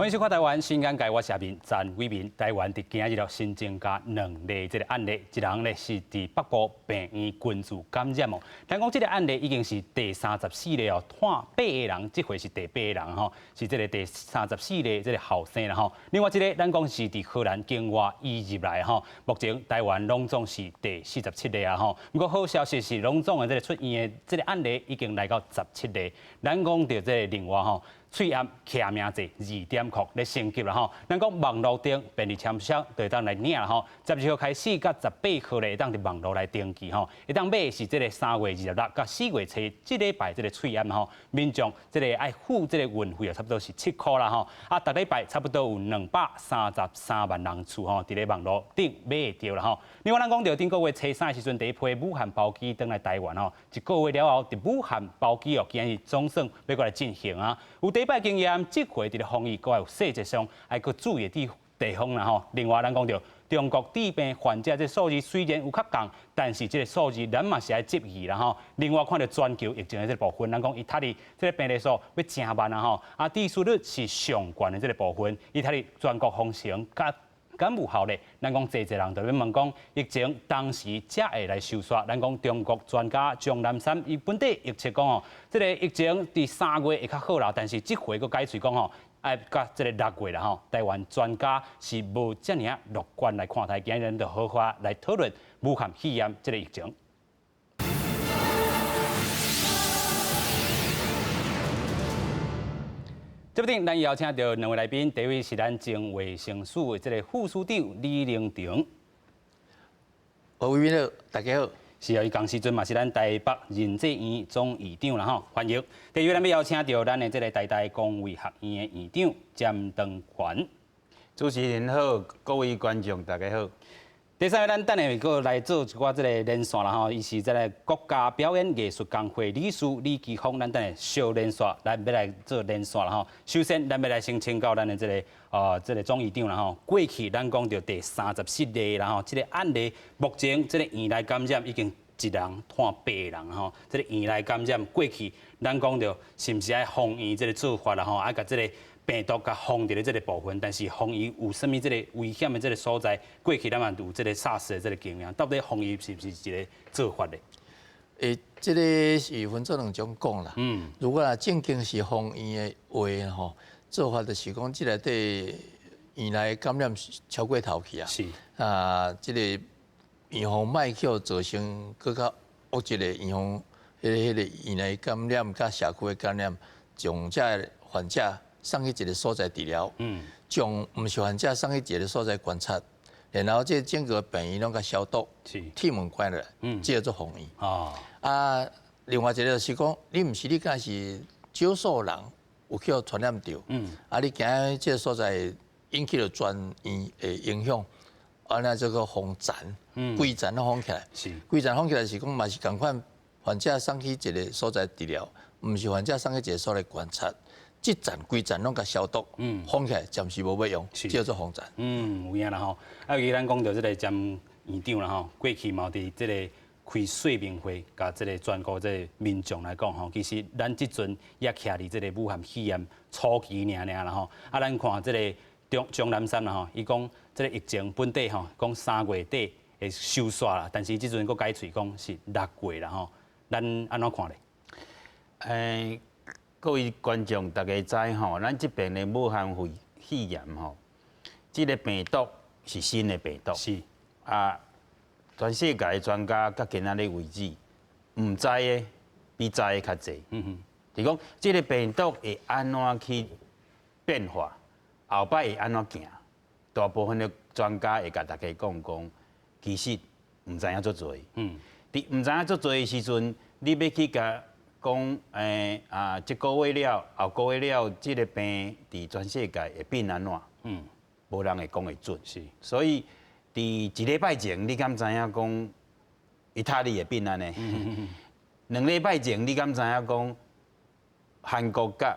歡迎收看台灣新眼界，我是阿明詹偉民。台灣佇今仔日了新增加兩例這个案例，一人咧是佇北部病院群聚感染哦。聽講這个案例已經是第三十四例哦，湠八个人，這回是第八个人吼，是這个第三十四例這个後生啦吼。另外一个咱講是佇荷蘭境外移入來吼，目前台灣攏總是第四十七例啊吼。毋過好消息是，攏總的這个出院的這个案例已經來到十七例。咱講著這个另外吼，喙罨簽名制2.0咧升級啦吼，咱講網路頂便利簽商就會當來領啦吼。12號開始到18號咧，會當佇網路來登記吼，會當買的是這个3月26佮4月初這禮拜這个喙罨吼，民眾這个愛付這个運費啊，差不多是7箍啦吼。啊，逐禮拜差不多有233萬人次吼，佇咧網路頂買會著啦吼。另外，咱講著頂個月初三的時陣，第一批武漢包機轉來台灣吼，一個月了後，佇武漢包機哦，今日總算欲閣來進行啊。有第一擺經驗，這回佇咧防疫閣有細節上愛閣注意的地方啦吼。另外，咱講著中國致病患者這數字雖然有較降，但是這个數字咱嘛是愛質疑啦吼。另外，看著全球疫情的這个部分，咱講意大利這个病例數欲成萬啊吼，啊，致死率是上懸的這个部分，意大利全國封城佮敢有效咧？咱講濟濟人就欲問講，疫情當時才會來收煞。咱講中國專家鍾南山伊本底預測講哦，這个疫情佇3月會較好啦，但是這回閣改喙講吼，愛到這个6月啦吼。台灣專家是無遮爾樂觀來看待，今日咱就好好來討論武漢肺炎這个疫情。這邊咱邀請著兩位來賓，第一位是咱前衛生署的這个副署長李榮成。各位朋友，大家好。是啊，伊仝時陣嘛是咱台北仁濟醫院總院長啦吼，歡迎。第二位咱欲邀請著咱的這个台大公衛學院的院長詹長權。主持人好，各位觀眾大家好。第三位，咱等下會閣來做一寡這个連線啦吼，伊是這个國家表演藝術工會理事李奇峰，咱等下小連線，咱欲來做連線啦吼。首先，咱欲來先請教咱的這个這个總院長啦吼。過去咱講著第三十四例啦吼，這个案例目前這个院內感染已經一人湠八人吼，這个院內感染過去咱講著是毋是愛封院這个做法啦吼，愛共這个病毒共封佇咧這个部分，但是封院有啥物這个危險的這个所在？過去咱嘛有這个 SARS 的這个經驗，到底封院是毋是一个做法咧？欸，這个是分做兩種講啦。如果若正經是封院的話吼，做法就是講，這內底院內感染超過頭去啊。啊，這个院方莫去予造成閣較惡質的院方，彼个院內感染佮社區的感染，將這个患者送去一个所在治療，將毋是患者送去一个所在觀察，然後這整個病院攏共消毒，鐵門關落來，這叫做封院。啊，另外一个就是講，你毋是你敢是少數人有去予傳染著，啊，你驚這个所在引起著全院的影響，啊，那這個封層，規層攏封起來，規層封起來是講嘛是仝款，患者送去一个所在治療，毋是患者送去一个所在觀察。這層規層攏共消毒，封起來暫時無欲用，叫做封層。嗯，有影啦吼。啊，尤其咱講著這个詹院長啦吼，過去嘛佇這个開說明會，共這个全國這个民眾來講吼，其實咱這陣也徛佇這个武漢肺炎初期爾爾啦吼。啊，咱看這个鍾南山啦吼，伊講這个疫情本底吼，講3月底會收煞啦，但是這陣閣改喙講是6月啦吼。咱按怎看咧？欸，各位觀眾大家知吼，咱這邊的武漢肺炎吼，這个病毒是新的病毒。啊，全世界的專家到今仔日為止，毋知的比知的較濟。就是講這个病毒會按怎去變化，後擺會按怎行，大部分的專家會共大家講講，其實毋知影足濟。佇毋知影足濟的時陣，你欲去共講，欸啊，這個月了，後個月了，這个病佇全世界會變按怎？無人會講會準。所以，佇一禮拜前，你敢知影講意大利會變按呢？兩禮拜前，你敢知影講韓國佮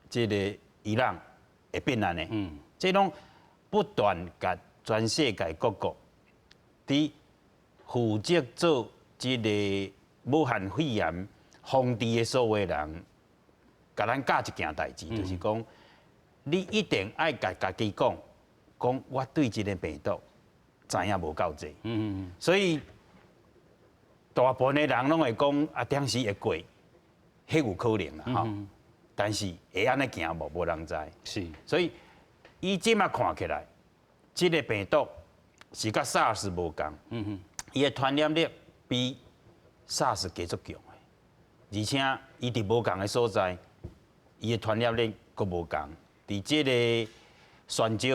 這个伊朗會變按呢？這攏不斷共全世界各國佇負責做這个武漢肺炎防治的所有人，共咱教一件代誌，就是講，你一定愛共家己講，講我對這个病毒知影無夠濟。所以大部分的人攏會講啊，點時會過，彼有可能啦吼。但是會按呢行無？無人知。所以以這馬看起來，這个病毒是佮 SARS 無仝。伊的傳染力比 SARS 加足強的，而且伊佇無仝的所在，伊的傳染力閣無仝。佇這个船隻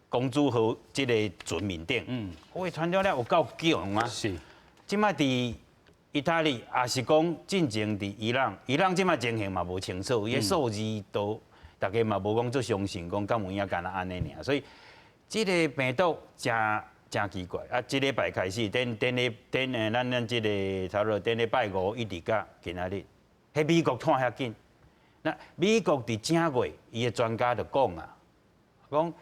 公主號這个船面頂，伊傳染力有夠強啊！這馬佇意大利，抑是講進前佇伊朗，伊朗這馬情形嘛無清楚，伊的數字都大家嘛無講足相信，講敢有影敢若按呢爾，所以這个病毒誠誠奇怪。啊，這禮拜開始，頂頂禮頂誒，咱咱這个差不多頂禮拜五一直到今仔日，彼美國湠遐緊。那美國佇正月，伊的專家就講啊，講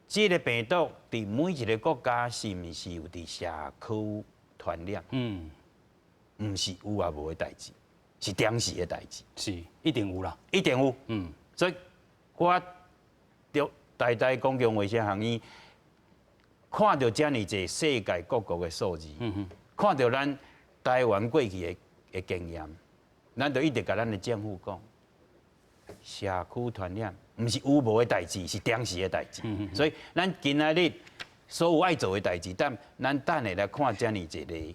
這个病毒佇每一个國家是毋是有佇社區傳染？毋是有抑無的代誌，是定時的代誌。是，一定有啦。一定有。所以我著台大公共衛生學院看著遮爾濟世界各國的數字，看著咱台灣過去的的經驗，咱就一直共咱的政府講，社區傳染毋是有無的代誌，是定時的代誌。所以咱今仔日所有愛做的代誌，但咱等下來看遮爾濟例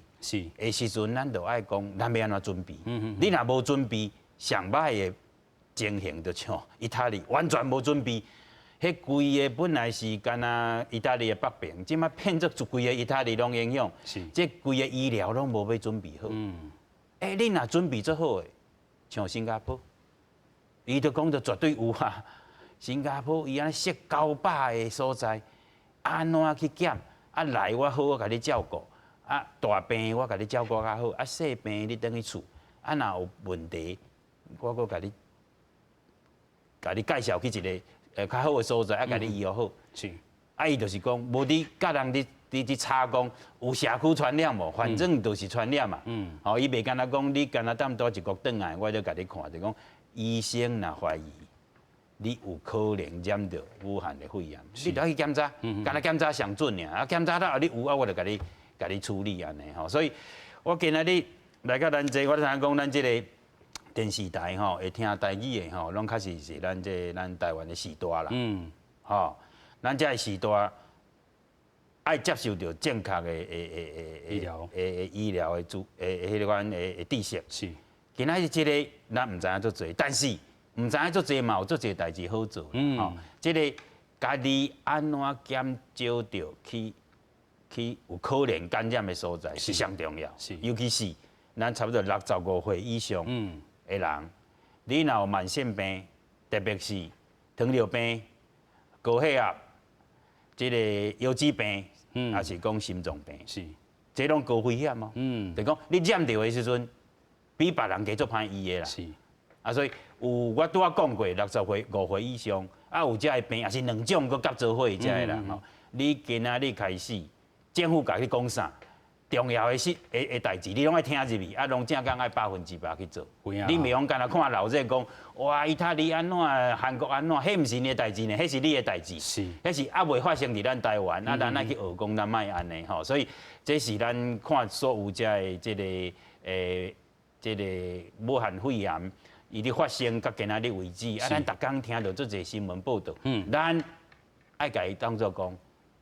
的時陣，咱就愛講，咱欲按怎準備？你若無準備，上歹的情形就像意大利完全無準備。彼規個本來是干焦意大利的北邊，這馬變做規个意大利攏影響。這規个醫療攏無欲準備好。欸，你若準備做好的，像新加坡，伊就講就絕對有啊。新加坡伊按呢設900个所在，按怎去檢？啊來我好好共你照顧，啊大病我共你照顧較好，啊細病你轉去厝，啊若有問題，我閣共你介紹去一个較好的所在，啊共你醫好。啊伊就是講，無你佮人佇佇佇查講有社區傳染無？反正就是傳染嘛。吼，伊袂干焦講你干焦踮佗一國轉來，我就共你看，就講醫生若懷疑你有可能染著武漢的肺炎，你就愛去檢查，干焦檢查上準爾。啊，檢查了後你有啊，我就共你共你處理按呢吼。所以我今仔日來到咱這，我知影講咱這个電視台吼會聽台語的吼，攏較實是咱這咱台灣的序大啦。吼，咱這个序大愛接受著正確的的的的醫療的醫療的資的彼个款的的知識。今仔日這个咱毋知影足濟，但是毋知影足濟嘛有足濟代誌好做。吼，這个家己按怎減少著去去有可能感染的所在是上重要。尤其是咱差不多65歲以上的人，你若有慢性病，特別是糖尿病、高血壓、這个腰子病，抑是講心臟病，這攏高危險哦。就講你染著的時陣，比別人加足歹醫的啦。啊，所以有我拄仔講過，65歲以上，啊有這个病，抑是兩種閣夾做伙的這个人吼，你今仔日開始，政府共你講啥？重要的事的的代誌，你攏愛聽入去，啊，攏正講愛100%去做。你袂用干焦看鬧熱講，哇，意大利按怎，韓國按怎，彼毋是你的代誌呢，彼是你的代誌。彼是猶未發生佇咱台灣，啊，咱愛去學講，咱莫按呢吼。所以這是咱看所有這个這个這个武漢肺炎，伊咧發生到今仔日為止，啊，咱逐工聽著足濟新聞報道，咱愛共伊當做講，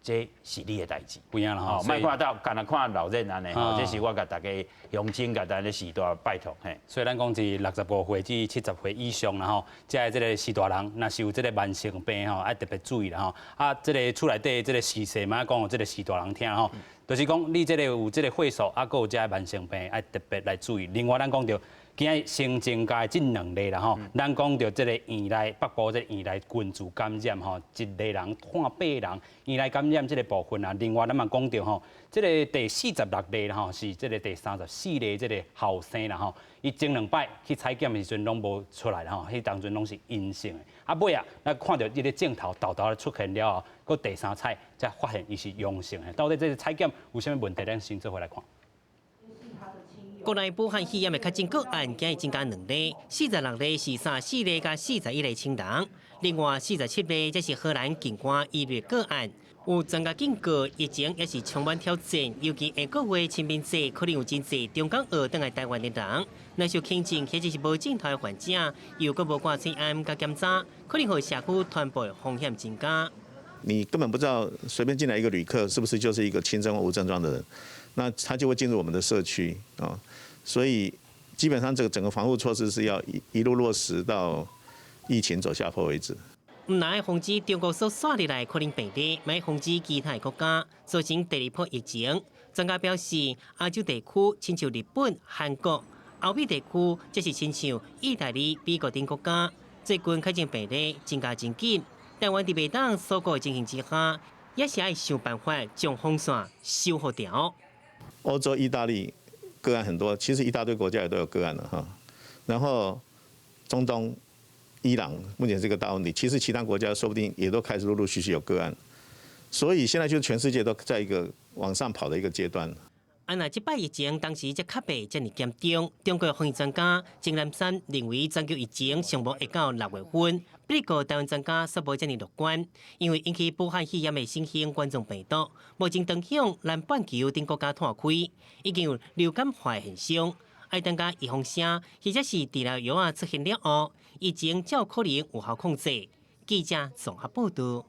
這是你的代誌。有影啦吼，莫看到干焦看鬧熱按呢吼，這是我共大家鄉親共咱的序大拜託嘿。所以咱講是65歲至70歲以上啦吼，這个這个序大人，若是有這个慢性病吼，愛特別注意啦吼。啊，這个厝內底這个時勢嘛，講予這个序大人聽吼，就是講你這个有這个歲數，啊，閣有這个慢性病，愛特別來注意。另外，咱講著今日新增加的這兩例啦吼，咱講著這个院內北部這个院內群聚感染吼，一个人傳八人院內感染這个部分啊。另外，咱嘛講著吼，這个第46例啦吼，是這个第34例這个後生啦吼，伊前兩擺去採檢的時陣攏無出來啦吼，彼當陣攏是陰性的。啊尾啊，咱看著這个鏡頭沓沓出現了後，閣第三採才發現伊是陽性的。到底這个採檢有啥物問題？咱先做伙來看。是他的親友。國內武漢肺炎的確診個案今日增加兩例，46例是34例佮41個親人，另外47例則是荷蘭境外移入個案。有專家警告，疫情也是充滿挑戰，尤其下個月清明節可能有真濟中港澳轉來台灣的人，若受輕症或者是無症狀的患者，又閣無掛喙罨佮檢查，可能予社區傳播風險增加。你根本不知道隨便進來一個旅客是不是就是一個輕症或無症狀的人，那他就會進入我們的社區啊，所以基本上這個整個防護措施是要一路落實到疫情走下坡為止。毋但愛防止中國所帶入來可能病例，嘛愛防止其他國家造成第二波疫情。專家表示，亞洲地區親像日本、韓國、歐美地區，則是親像意大利、美國等國家，最近確診病例增加真緊。台灣佇袂當鎖國的情形之下，也是愛想辦法將風線修復掉。歐洲、意大利個案很多，其實一大堆國家也都有個案了哈。然後中東、伊朗目前是個大問題，其實其他國家說不定也都開始陸陸續續有個案，所以現在就全世界都在一個往上跑的一個階段。啊，若這擺疫情當時才較袂遮爾嚴重，中國防疫專家鍾南山認為全球疫情上無會到6月份。不過台灣專家煞無遮爾樂觀，因為引起武漢肺炎的新型冠狀病毒，目前正向南半球等國家湠開，已經有流感化現象。愛等共預防針或者是治療藥仔出現了後，疫情才有可能有效控制。記者綜合報道。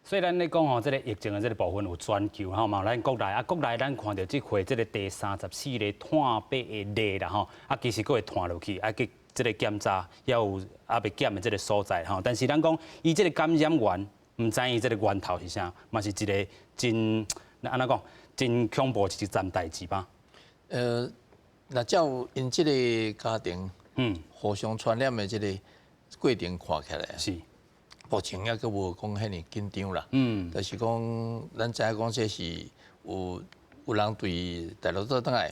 所以咱咧講吼，這個疫情的這個部分有全球吼嘛，咱國內啊，國內咱看著這回這個第34例湠八的例啦吼，啊，其實閣會湠落去，啊，去這個檢查猶有猶未檢的這個所在吼。但是咱講伊這個感染源，毋知伊這個源頭是啥，嘛是一個真按怎講，真恐怖一件代誌吧？若照𪜶這個家庭，互相傳染的這個過程看起來，目前猶閣無講遐爾緊張啦。就是講，咱知影講這是有人對大陸倒轉來，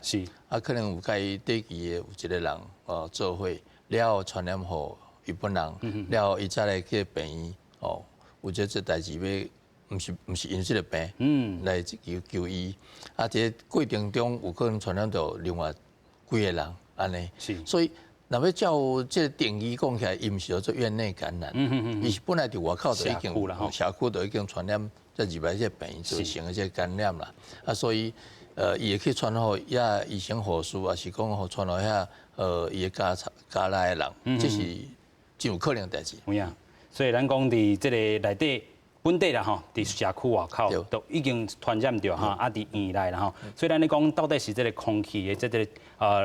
啊，可能有佮伊短期的有一個人哦做伙了後傳染予伊本人，了後伊才來去病院哦，有這代誌欲，毋是𪜶這個病，來求求醫，啊，佇個過程中有可能傳染著另外幾個人，按呢，所以若欲照這個定義講起來，伊毋是叫做院內感染，伊是本來佇外口就已經社區就已經傳染，才入來這個病院造成的這個感染啦。啊，所以伊會去傳予遐醫生護士，抑是講予傳予遐伊的家家內的人，這是真有可能的代誌。有影，所以咱講佇這個內底。本地啦吼，佇社區外口都已經傳染著吼，啊佇院內啦吼，所以咱咧講到底是這個空氣的這個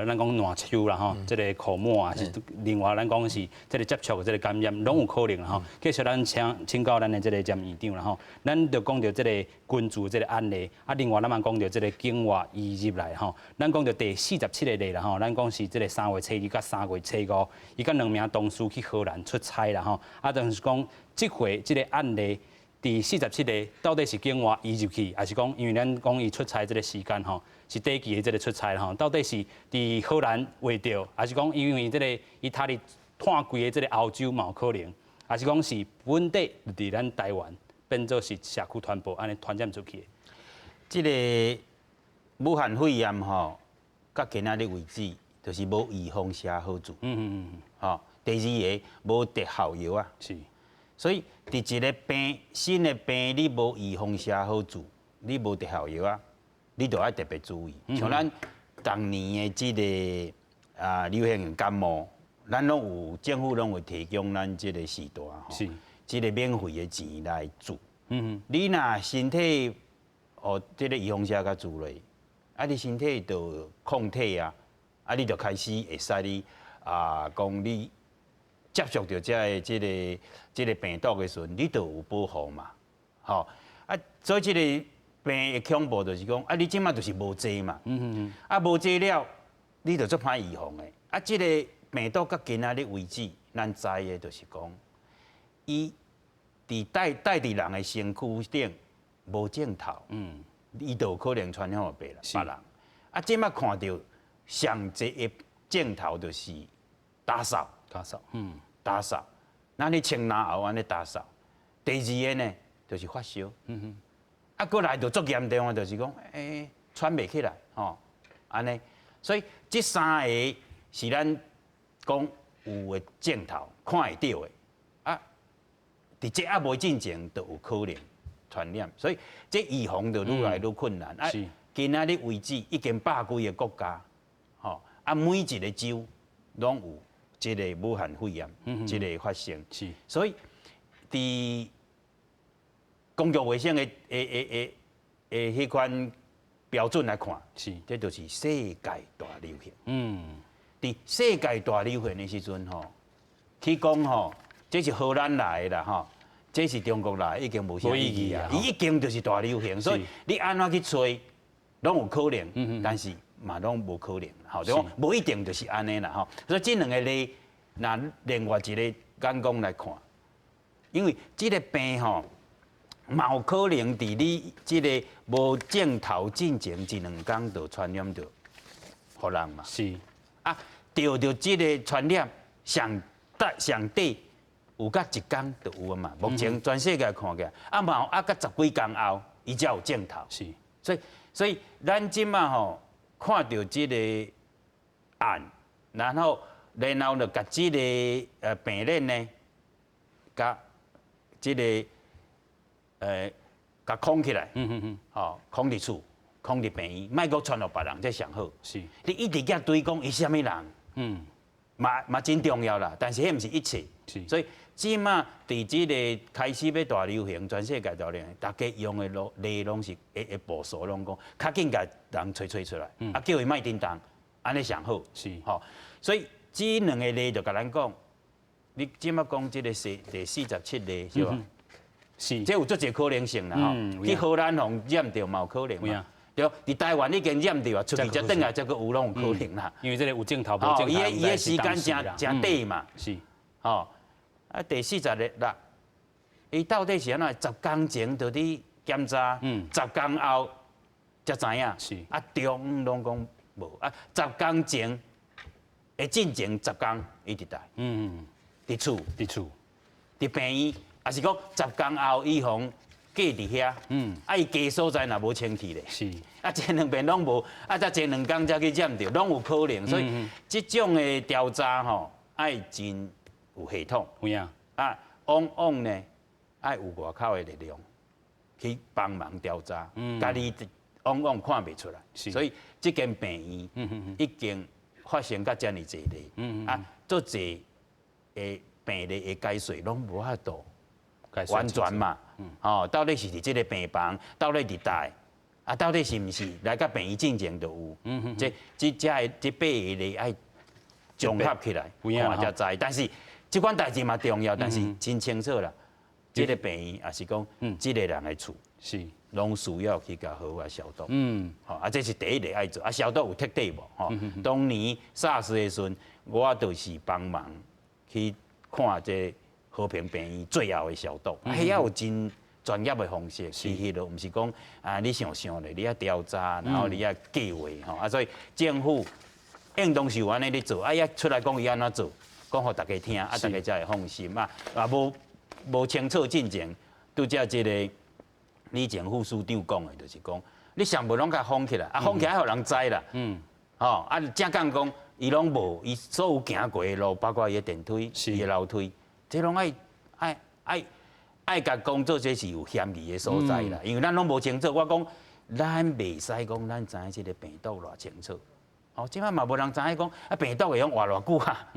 咱講瀾手啦吼，這個口沫啊，是另外咱講是這個接觸的這個感染，攏有可能啦吼。繼續咱請教咱的這個詹院長啦吼，咱就講著這個根據這個案例，啊另外咱嘛講著這個境外移入來吼，咱講著第47個例啦吼，咱講是這個3月初2佮3月初5，伊佮兩名同事去荷蘭出差啦吼，啊就是講這回這個案例。第47個到底是境外移入去，抑是講因為咱講伊出差這個時間吼，是短期的這個出差吼，到底是佇荷蘭著，抑是講因為這個伊他佇湠規个這個歐洲嘛有可能，抑是講是本地佇咱台灣變做是社區傳播，按呢傳染出去的。這個武漢肺炎吼，到今仔日為止，就是無預防針好注。吼，第二個無特效藥啊。所以，佇一個病新的病，你無預防針好注，你無特效藥啊，你就愛特別注意。像咱逐年的這個流行性感冒，咱攏有政府攏會提供咱這個時代吼，這個免費的錢來注。你若身體哦，這個預防針共注落，啊，你身體就有抗體啊，啊，你就開始會使你啊，講你接觸著這個病毒的時陣，你就有保護嘛，吼啊，所以這個病的恐怖就是講，啊，你這馬就是無劑嘛，啊，無劑了，你就足歹預防的，啊，這個病毒到今仔日為止，咱知的就是講，伊佇帶佇人的身軀頂無症頭，伊就有可能傳染予別人。啊，這馬看著上濟的症頭就是焦嗽，焦嗽，焦嗽，咱咧穿嚨喉按呢焦嗽。第二个呢，就是發燒。啊，閣來就足嚴重的，就是講，欸，喘袂起來，吼，按呢。所以這三个是咱講有的症頭看會著的，啊，佇這猶未進前就有可能傳染，所以這預防就愈來愈困難。啊，今仔日為止已經百幾个國家，吼，啊，每一个州攏有這个武漢肺炎，這个發生。所以佇公共衛生的的的的的彼款標準來看，這就是世界大流行。佇世界大流行的時陣吼，去講吼，這是荷蘭來的啦吼，這是中國來的，已經無啥意義啊。伊已經就是大流行，所以你按怎去揣，攏有可能，但是嘛攏無可能，吼，就講無一定就是按呢啦吼。所以這兩个例，若另外一个眼光來看，因為這个病吼，嘛有可能佇你這个無症頭進前一兩工就傳染著予人嘛。啊，著著這个傳染上短上短有甲一工就有啊嘛。目前全世界看起來，啊嘛有啊甲十幾工後，伊才有症頭。所以咱這馬吼看著這个案，然後就共這个病人呢，共這个共囥起來，吼，囥佇厝，囥佇病院，莫閣傳予別人，這上好。你一直共追講伊啥物人，嘛嘛真重要啦，但是彼毋是一切。所以這馬佇這个開始欲大流行，全世界大流行，大家用的路例攏是會會步數攏講，較緊共人揣揣出來，啊叫伊莫振動，按呢上好。吼，所以這兩个例就共咱講，你這馬講這个是第47例是吧？是。這有足濟可能性啦吼，去荷蘭予染著嘛有可能嘛。對，佇台灣已經染著啊，出去才轉來才閣有攏有可能啦。因為這个有症頭無症頭，伊的時間誠誠短嘛。吼，啊，第46，伊到底是按怎？10工前就佇檢查，10工後才知影。啊，中攏講無啊，十工前的進前十工伊佇佗？佇厝。佇厝。佇病院，抑是講十工後伊予隔佇遐，啊，伊家所在若無清氣咧，啊，前兩遍攏無，啊，才前兩工才去染著，攏有可能，所以這種的調查吼，愛真有系統，有影。啊，往往呢，愛有外口的力量去幫忙調查，家己往往看袂出來，所以這間病院已經發生甲遮爾濟例，啊，足濟的病例的解釋攏無法度完全嘛，吼，到底是佇這个病房，到底佇佗，啊，到底是毋是來到病院進前就有？這這這个這八个例愛綜合起來看才知。但是這款代誌嘛重要，但是真清楚啦，這个病院抑是講這个人的厝攏需要去共好好消毒。吼，啊，這是第一个愛做，啊，消毒有徹底無？吼，當年 SARS 的時陣，我就是幫忙去看這和平病院最後的消毒，彼有真專業的方式，其實就毋是講啊，你想想咧，你愛調查，然後你愛計劃吼，啊，所以政府應當是有按呢咧做，啊，伊出來講伊按怎做，講予大家聽，啊，大家才會放心啊。啊，無無清楚進前，拄才這个李前副署長講的，就是講你上無攏共封起來，啊，封起來予人知啦，吼，啊，正講講伊攏無，伊所有行過的路，包括伊的電梯、伊的樓梯。這攏愛愛愛愛共講做這是有嫌疑的所在啦，因為咱攏無清楚。我講咱袂使講咱知影這个病毒偌清楚。哦，這擺嘛無人知影講啊病毒會用活偌久啊。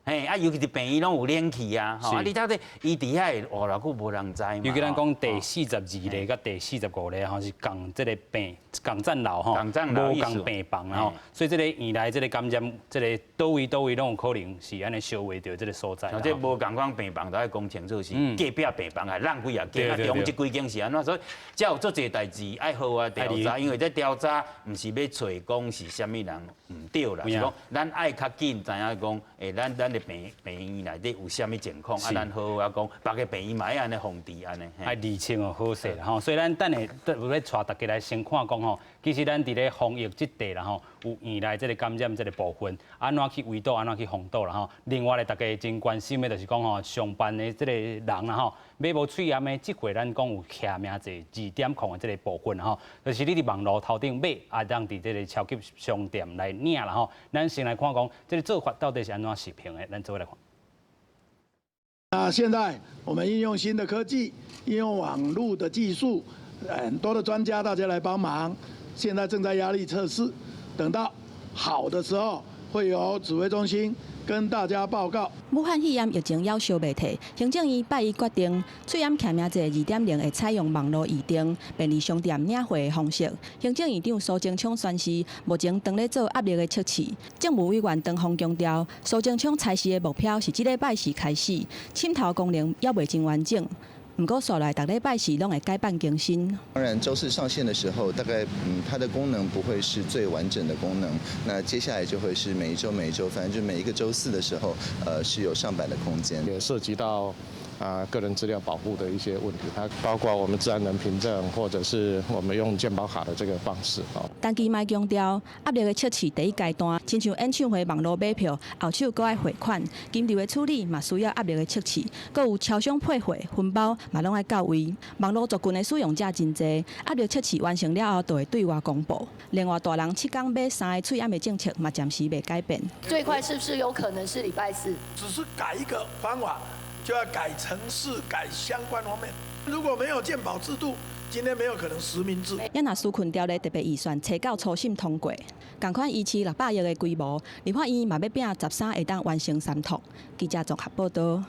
嘿，啊，尤其是病院攏有冷氣啊，吼，啊，你到底伊佇遐會活偌久，無人知嘛。尤其咱講第42例佮第45例吼，是仝這个病仝層樓吼，無仝病房吼，所以這个院內這个感染，這个佗位佗位攏有可能是按呢相會著這个所在。這無仝款病房，都愛講清楚是隔壁病房還讓幾啊間，啊，中這幾間是按怎，所以才有足濟代誌愛好好調查，因為這調查毋是欲揣講是啥物人毋對啦，是講咱愛較緊知影講，欸，咱咱的病病院內底有啥物情況，啊，咱好好啊講，別个病院嘛愛按呢防治按呢。愛釐清哦，好勢啦吼，所以咱等下欲帶大家來先看講吼，其實咱佇咧防疫這塊啦吼，有院內這个感染這个部分，按怎去圍堵，按怎去防堵啦吼。另外咧，大家真關心的就是講吼，上班的這个人啦吼，買無喙罨的，這回咱講有徛名制2.0的這个部分吼，就是你佇網路頭頂買，啊，當佇這个超級商店來領啦吼。咱先來看講，這个做法到底是按怎實行的，咱做伙來看。那現在我們應用新的科技，應用網路的技術，很多的專家大家來幫忙。現在正在壓力測試，等到好的時候，會由指揮中心跟大家報告。武漢肺炎疫情猶燒袂退，行政院拜一決定，喙罨徛名制2.0會採用網路預訂、便利商店領貨的方式。行政院長蘇貞昌宣示，目前當咧做壓力的測試。政務委員唐鳳強調，蘇貞昌差示的目標是這禮拜四開始，滲透功能猶未真完整。毋過，紲來逐禮拜四攏會改版更新。當然，週四上線的時候，大概它的功能不會是最完整的功能。那接下來就會是每一週每一週，反正就每一個週四的時候，是有上版的空間。也涉及到個人資料保護的一些問題，它包括我們自然人憑證，或者是我們用健保卡的這個方式。陳其邁強調，壓力的測試第一階段，親像演唱會網路買票，後手閣愛匯款，金流的處理嘛需要壓力的測試，閣有超商配貨分包嘛攏愛到位。網路族群的使用者真濟，壓力測試完成了後，就會對外公布。另外，大人七工買三个喙罨的政策嘛，暫時未改變。最快是不是有可能是禮拜四？只是改一個方法。就要改程式，改相關方面。如果沒有健保制度，今天沒有可能實名制。也若紓困條例特別預算，初九初審通過，仝款維持600億的規模，立法院嘛欲拼13會當完成三讀。記者綜合報導。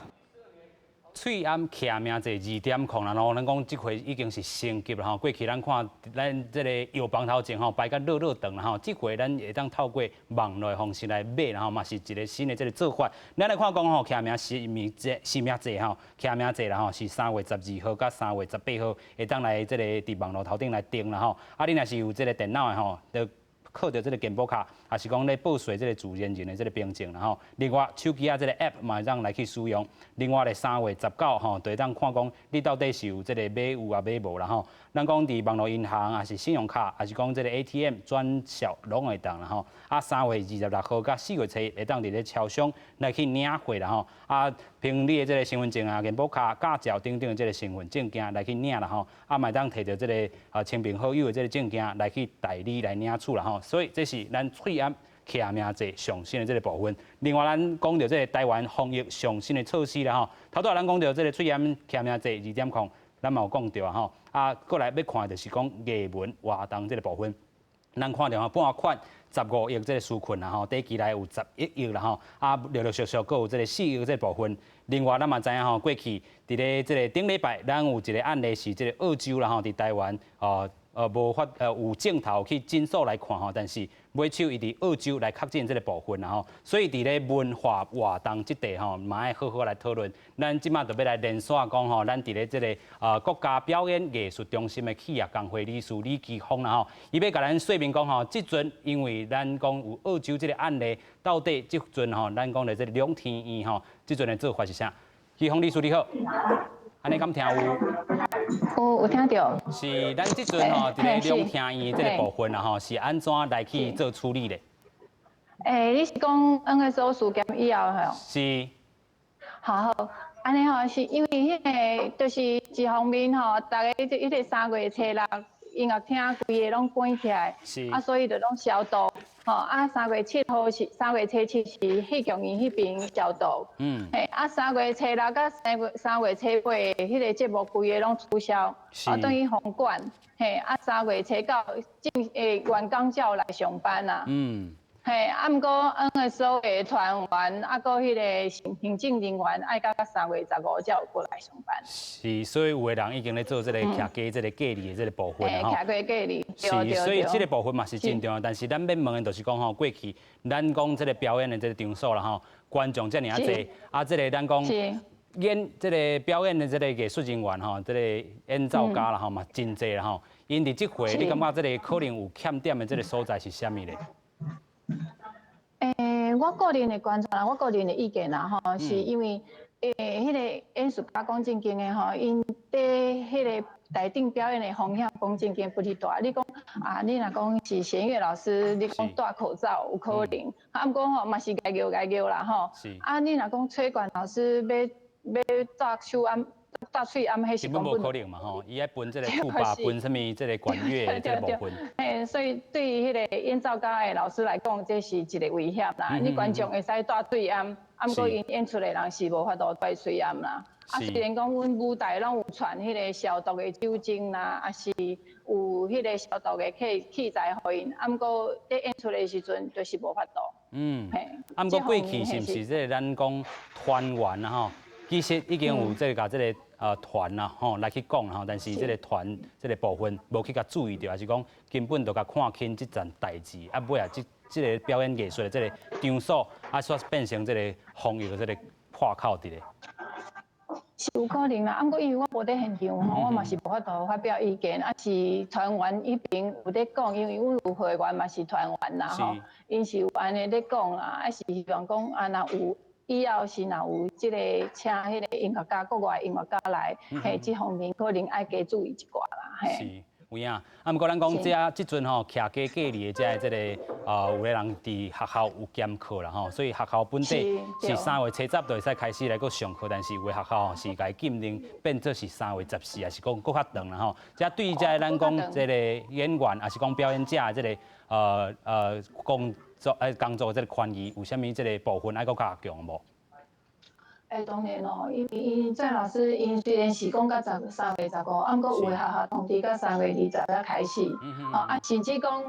喙罨徛名制2.0啦，吼，咱講這回已經是升級啦吼。過去咱看咱這个藥房頭前吼排甲落落長啦吼，這回咱會當透過網路的方式來買啦吼，嘛是一个新的這个做法。咱來看講吼，徛名實名制、實名制吼，徛名制啦吼，是3月12號佮3月18號會當來這个佇網路頭頂來訂啦吼。啊，你若是有這个電腦的吼，就扣著這个健保卡，抑是講咧報稅這个自然人的這个憑證啦吼。另外，手機仔這个 App 嘛會當來去使用。另外咧，3月19吼，就會當看講你到底是有這个買有抑買無啦吼。咱講佇網路銀行，抑是信用卡，抑是講這个 ATM 轉數攏會當啦吼。啊，3月26號佮4月初一會當佇咧超商來去領貨啦吼。啊，憑你的這个身份證啊、健保卡、駕照等等的這个身份證件來去領啦吼。啊，嘛會當提著這个親朋好友的這个證件來去代理來領取啦吼。所以這是咱喙罨徛名制上新的這个部分。另外，咱講著這个台灣防疫上新的措施啦吼。頭拄仔咱講著這个喙罨徛名制2.0，咱嘛有講著啊吼。啊，過來欲看就是講藝文活動這个部分。咱看著吼，撥款15億這个紓困啦吼，短期內有11億啦吼，啊，陸陸續續閣有這个4億這个部分。另外，咱嘛知影吼，過去佇咧這个頂禮拜，咱有一个案例是這个澳洲啦吼，佇台灣哦。無法有鏡頭去診所來看吼，但是尾手伊佇澳洲來確診這个部分啦吼，所以佇咧文化活動這塊吼，嘛愛好好來討論。咱這馬就欲來連線講吼，咱佇咧這个國家表演藝術中心的企業工會理事李奇峰啦吼，伊欲共咱說明講吼，這陣因為咱講有澳洲這个案例，到底這陣吼，咱講的這个兩廳院吼，這陣的做法是啥？奇峰理事你好，按呢敢聽有？有聽著。是咱這陣吼，佇咧兩廳院這个部分啦吼，是按怎來去做處理的？欸，你是講 NSO 事件以後吼？是。好好，按呢吼，是因為彼个就是一方面吼，逐家這彼个3月初6音樂廳規个攏關起來，啊，所以就攏消毒，吼啊，3月7號是3月初7是戲劇院彼邊消毒，嘿，啊，3月初6佮3月初8彼个節目規个攏取消，啊，轉去紅館，嘿，啊，3月初9正員工才有來上班啊。嘿，啊，毋過 NSO 的團員，啊，閣彼个行政人員，愛到3月15才有過來上班。是，所以有的人已經咧做這个徛家這个隔離的這个部分吼。徛家隔離。是，所以這个部分嘛是真重要。但是咱欲問的就是講吼，過去咱講這个表演的這个場所啦吼，觀眾遮爾仔濟，啊，這个咱講演這个表演的這个藝術人員吼，這个演奏家啦吼嘛真濟啦吼。𪜶佇這回，你感覺這个可能有欠點的這个所在是啥物咧？欸，我個人的觀察啦，我個人的意見啦，吼，是因為彼个演術家講正經的吼，𪜶佇彼个台頂表演的風險講真經不離大。你講啊，你若講是弦樂老師，你講戴口罩有可能，啊，毋過吼嘛是該叫該叫啦吼。啊，你若講吹管老師欲欲戴手罨、戴喙罨，彼是根本無可能嘛吼，伊愛分這個tuba，分啥物這個管樂這個部分。嘿，所以對於彼個演奏家的老師來講，這是一個危險啦。你觀眾會使戴喙罨，啊，毋過𪜶演出的人是無法度戴喙罨啦。啊，雖然講阮舞台攏有傳彼個消毒的酒精啦，抑是有彼個消毒的器器材予𪜶，啊，毋過佇演出的時陣就是無法度。啊，毋過過去是毋是這個咱講團員啊吼，其實已經有這個共這個團啊吼來去講吼，但是這個團這個部分無去共注意著，抑是講根本就共看輕這層代誌，啊，尾啊這這個表演藝術的這個場所，啊，煞變成這個防疫的這個破口佇咧。是有可能啦，啊，毋過因為我無佇現場吼，我嘛是無法度發表意見。啊，是團員彼邊有咧講，因為阮有會員嘛是團員啦吼，𪜶是有按呢咧講啦，啊是希望講啊，若有以後是若有這個請彼個音樂家，國外音樂家來，嘿，這方面可能愛加注意一寡啦，嘿。有影，啊，毋過咱講這這陣吼，徛家隔離的這這個啊，有的人佇學校有兼課啦吼，所以學校本底是3月七十就會使開始來閣上課，但是有的學校吼是共禁令變做是3月14，抑是講閣較長啦吼。這對這咱講這個演員，抑是講表演者的這個工作工作這個權益有啥物這個部分愛閣加強無？欸，當然咯，因為𪜶鄭老師，𪜶雖然是講到3月15，啊，毋過有的學校通知到3月20才開始，哦啊，甚至講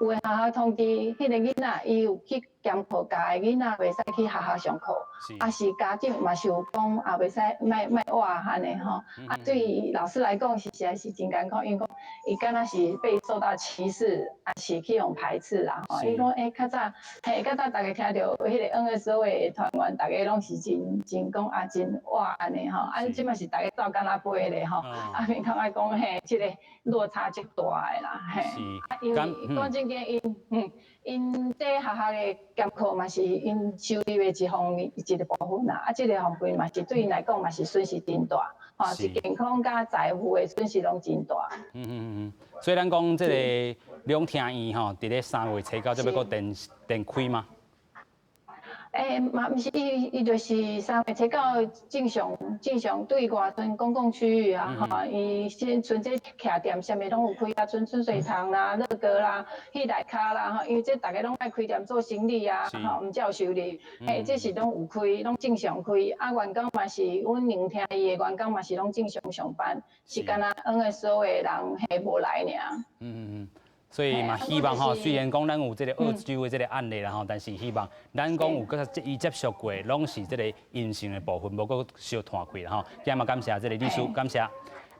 有的學校通知彼個囡仔，伊有去兼課教的囡仔，袂使去學校上課，啊是家長嘛是有講啊，袂使莫莫倚按呢吼，啊對老師來講，實在是真艱苦，因為講伊敢若是被受到歧視，抑是去予排斥啦吼。伊講欸，較早嘿，較早逐家聽著彼個 NSO 的團員，逐家攏是真真講啊，真倚按呢吼，啊這擺是逐家走敢若飛咧吼，啊免較愛講嘿，這個落差足大的啦嘿。啊，因為講真經，𪜶𪜶這學校的兼課嘛是𪜶收入的一方面一個部分啦，啊，這個方面嘛是對𪜶來講嘛是損失真大，吼，是健康佮財富的損失攏真大。所以咱講這個兩廳院吼，佇咧3月初九才欲閣展展開嗎？欸，嘛毋是，伊伊就是3月初九正常正常對外賰公共區域啊，吼，伊先賰這徛店啥物攏有開啊，賰春水堂啦、樂哥啦、戲內跤啦，吼，因為這逐家攏愛開店做生意啊，吼，毋才有收入，嘿，這是攏有開，攏正常開。啊，員工嘛是，阮兩廳院的員工嘛是攏正常上班，是干焦 NSO 的人嘿無來爾。所以嘛，希望吼，雖然講咱有這個澳洲的這個案例啦吼，但是希望咱講有閣較伊接觸過，攏是這個陰性的部分，無閣相傳開啦吼。今日嘛感謝這個律師，感謝。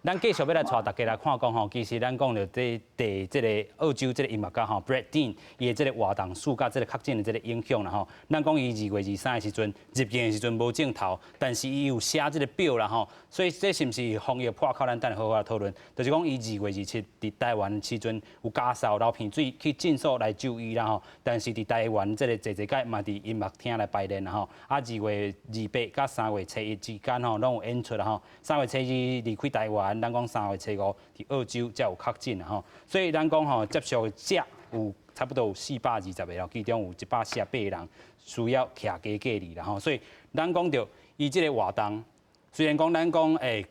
咱繼續欲來帶大家來看講吼，其實咱講著這佇這個澳洲這個音樂家吼，Brett Dean 伊的這個活動受佮這個確診的這個影響啦吼。咱講伊2月23的時陣入境的時陣無症頭，但是伊有寫這個表啦吼，所以這是毋是防疫破口？咱等下好好來討論。就是講伊2月27佇台灣時陣有咳嗽流鼻水去診所來就醫啦吼，但是佇台灣這個坐坐蓋嘛佇音樂廳來排練啦吼。啊，2月28佮3月初一之間吼，攏有演出啦吼。3月初二離開台灣。咱講3月初五佇澳洲才有確診啦吼，所以咱講吼接觸者有差不多有420個咯，其中有148個人需要徛家隔離啦吼，所以咱講著伊這個活動，雖然講咱講欸，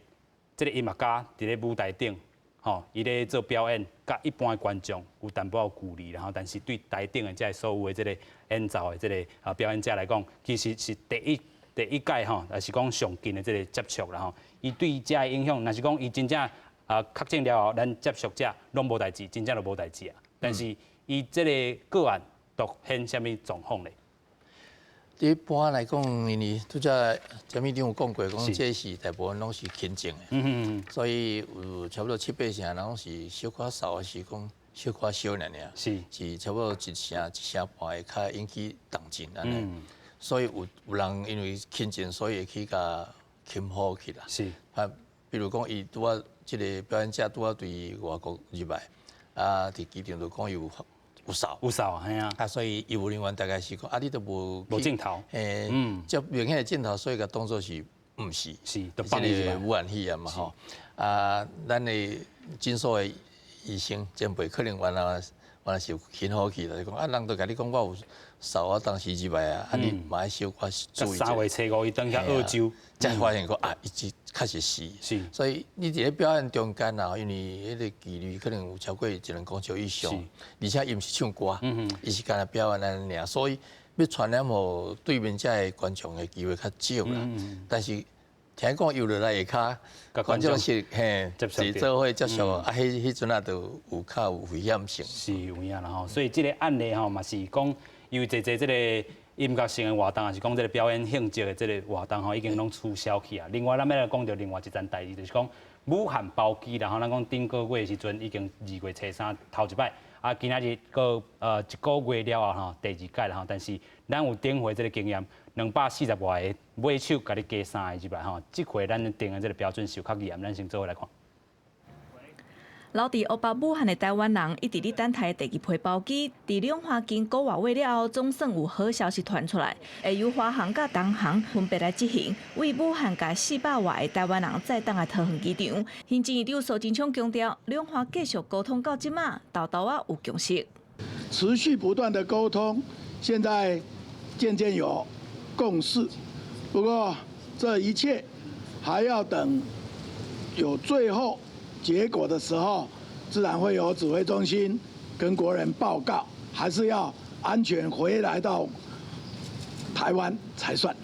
這個音樂家佇咧舞台頂吼，伊咧做表演，佮一般的觀眾有淡薄仔距離啦吼，但是對台頂的這所有的這個演奏的這個啊表演者來講，其實是第一第一屆吼，也是講上近的這個接觸啦吼。伊對這个影響，若是講伊真正啊確診了後，咱接觸者攏無代誌，真正就無代誌啊。但是伊這個個案凸顯啥物狀況咧？一般來講，因為拄才前面有講過，講這是大部分攏是輕症的，所以有差不多七八成人攏是小可嗽，還是講小可燒爾爾，是差不多一成一成半會較引起重症按呢。所以有有人因為輕症，所以會去共輕忽去啦。啊，比如講，伊拄仔這個表演者拄仔對外國入來，啊，佇機場就講伊有有嗽，有嗽，嘿啊。啊，所以醫務人員大概是講，啊，你都無無症頭，欸，接明顯的症頭，所以共當做是毋是，這個武漢肺炎嘛吼。啊，咱的診所的醫生前輩可能原來是有輕忽去啦，就講啊，人都共你講我有掃啊，當時入來啊，啊你嘛愛小可注意。3月初5伊轉去澳洲，才發現講啊，伊這確實是。所以你佇咧表演中間啊，因為彼個距離可能有超過一兩公尺以上，而且伊毋是唱歌，伊是干焦表演按呢爾，所以欲傳染予對面遮的觀眾的機會較少啦。但是聽講遊落來下跤，觀眾是嘿，是做伙接觸，啊，彼陣啊，就有較有危險性。是有影啦吼，所以這個案例吼嘛是講，因為濟濟這個音樂性的活動，抑是講這個表演性質的這個活動吼，已經攏取消去啊。另外，咱欲來講著另外一層代誌，就是講武漢包機啦吼，咱講頂個月的時陣已經2月初3頭一擺，啊，今仔日閣一個月了後吼，第二擺啦吼，但是咱有頂回這個經驗。240外个尾手共你加三个入來吼，這回咱定的這個標準是有較嚴，咱先做伙來看。留佇湖北武漢的台灣人一直咧等待第二批包機，佇兩華經個外月了後，總算有好消息傳出來，會由華航佮東航分別來執行，為武漢共400外个台灣人載轉來桃園機場。行政院長蘇貞昌強調，兩華繼續溝通到這馬，沓沓仔有共識。持續不斷的溝通，現在漸漸有共識，不過這一切還要等有最後結果的時候，自然會有指揮中心跟國人報告，還是要安全回來到台灣才算。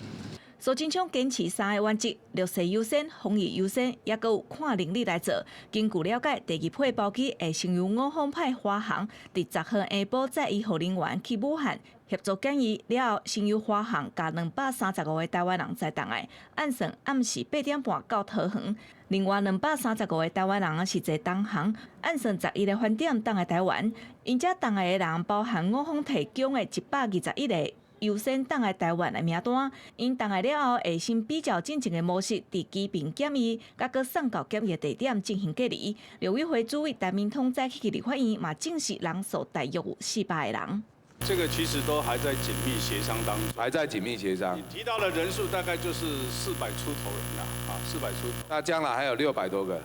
蘇貞昌堅持三个原則：綠色優先、防疫優先，抑閣有看能力來做。根據了解，第二批包機會先由我方派華航，佇10號下晡載醫護人員去武漢協助檢疫，了後先由華航共235個台灣人載轉來，按算暗時8點半到桃園。另外235個台灣人是坐東航，按算11個飯點轉來台灣。𪜶遮轉來的人包含我方提供的121個優先轉來台灣的名單，𪜶轉來了後會先比照進前的模式，佇機坪檢疫，閣閣送到檢疫地點進行隔離。陸委會主委陳明通早起去立法院嘛證實人數大約有400個人。這個其實都還在緊密協商當中，還在緊密協商。你提到的人數大概就是400出頭人啦，啊，400出頭。那將來還有600多個。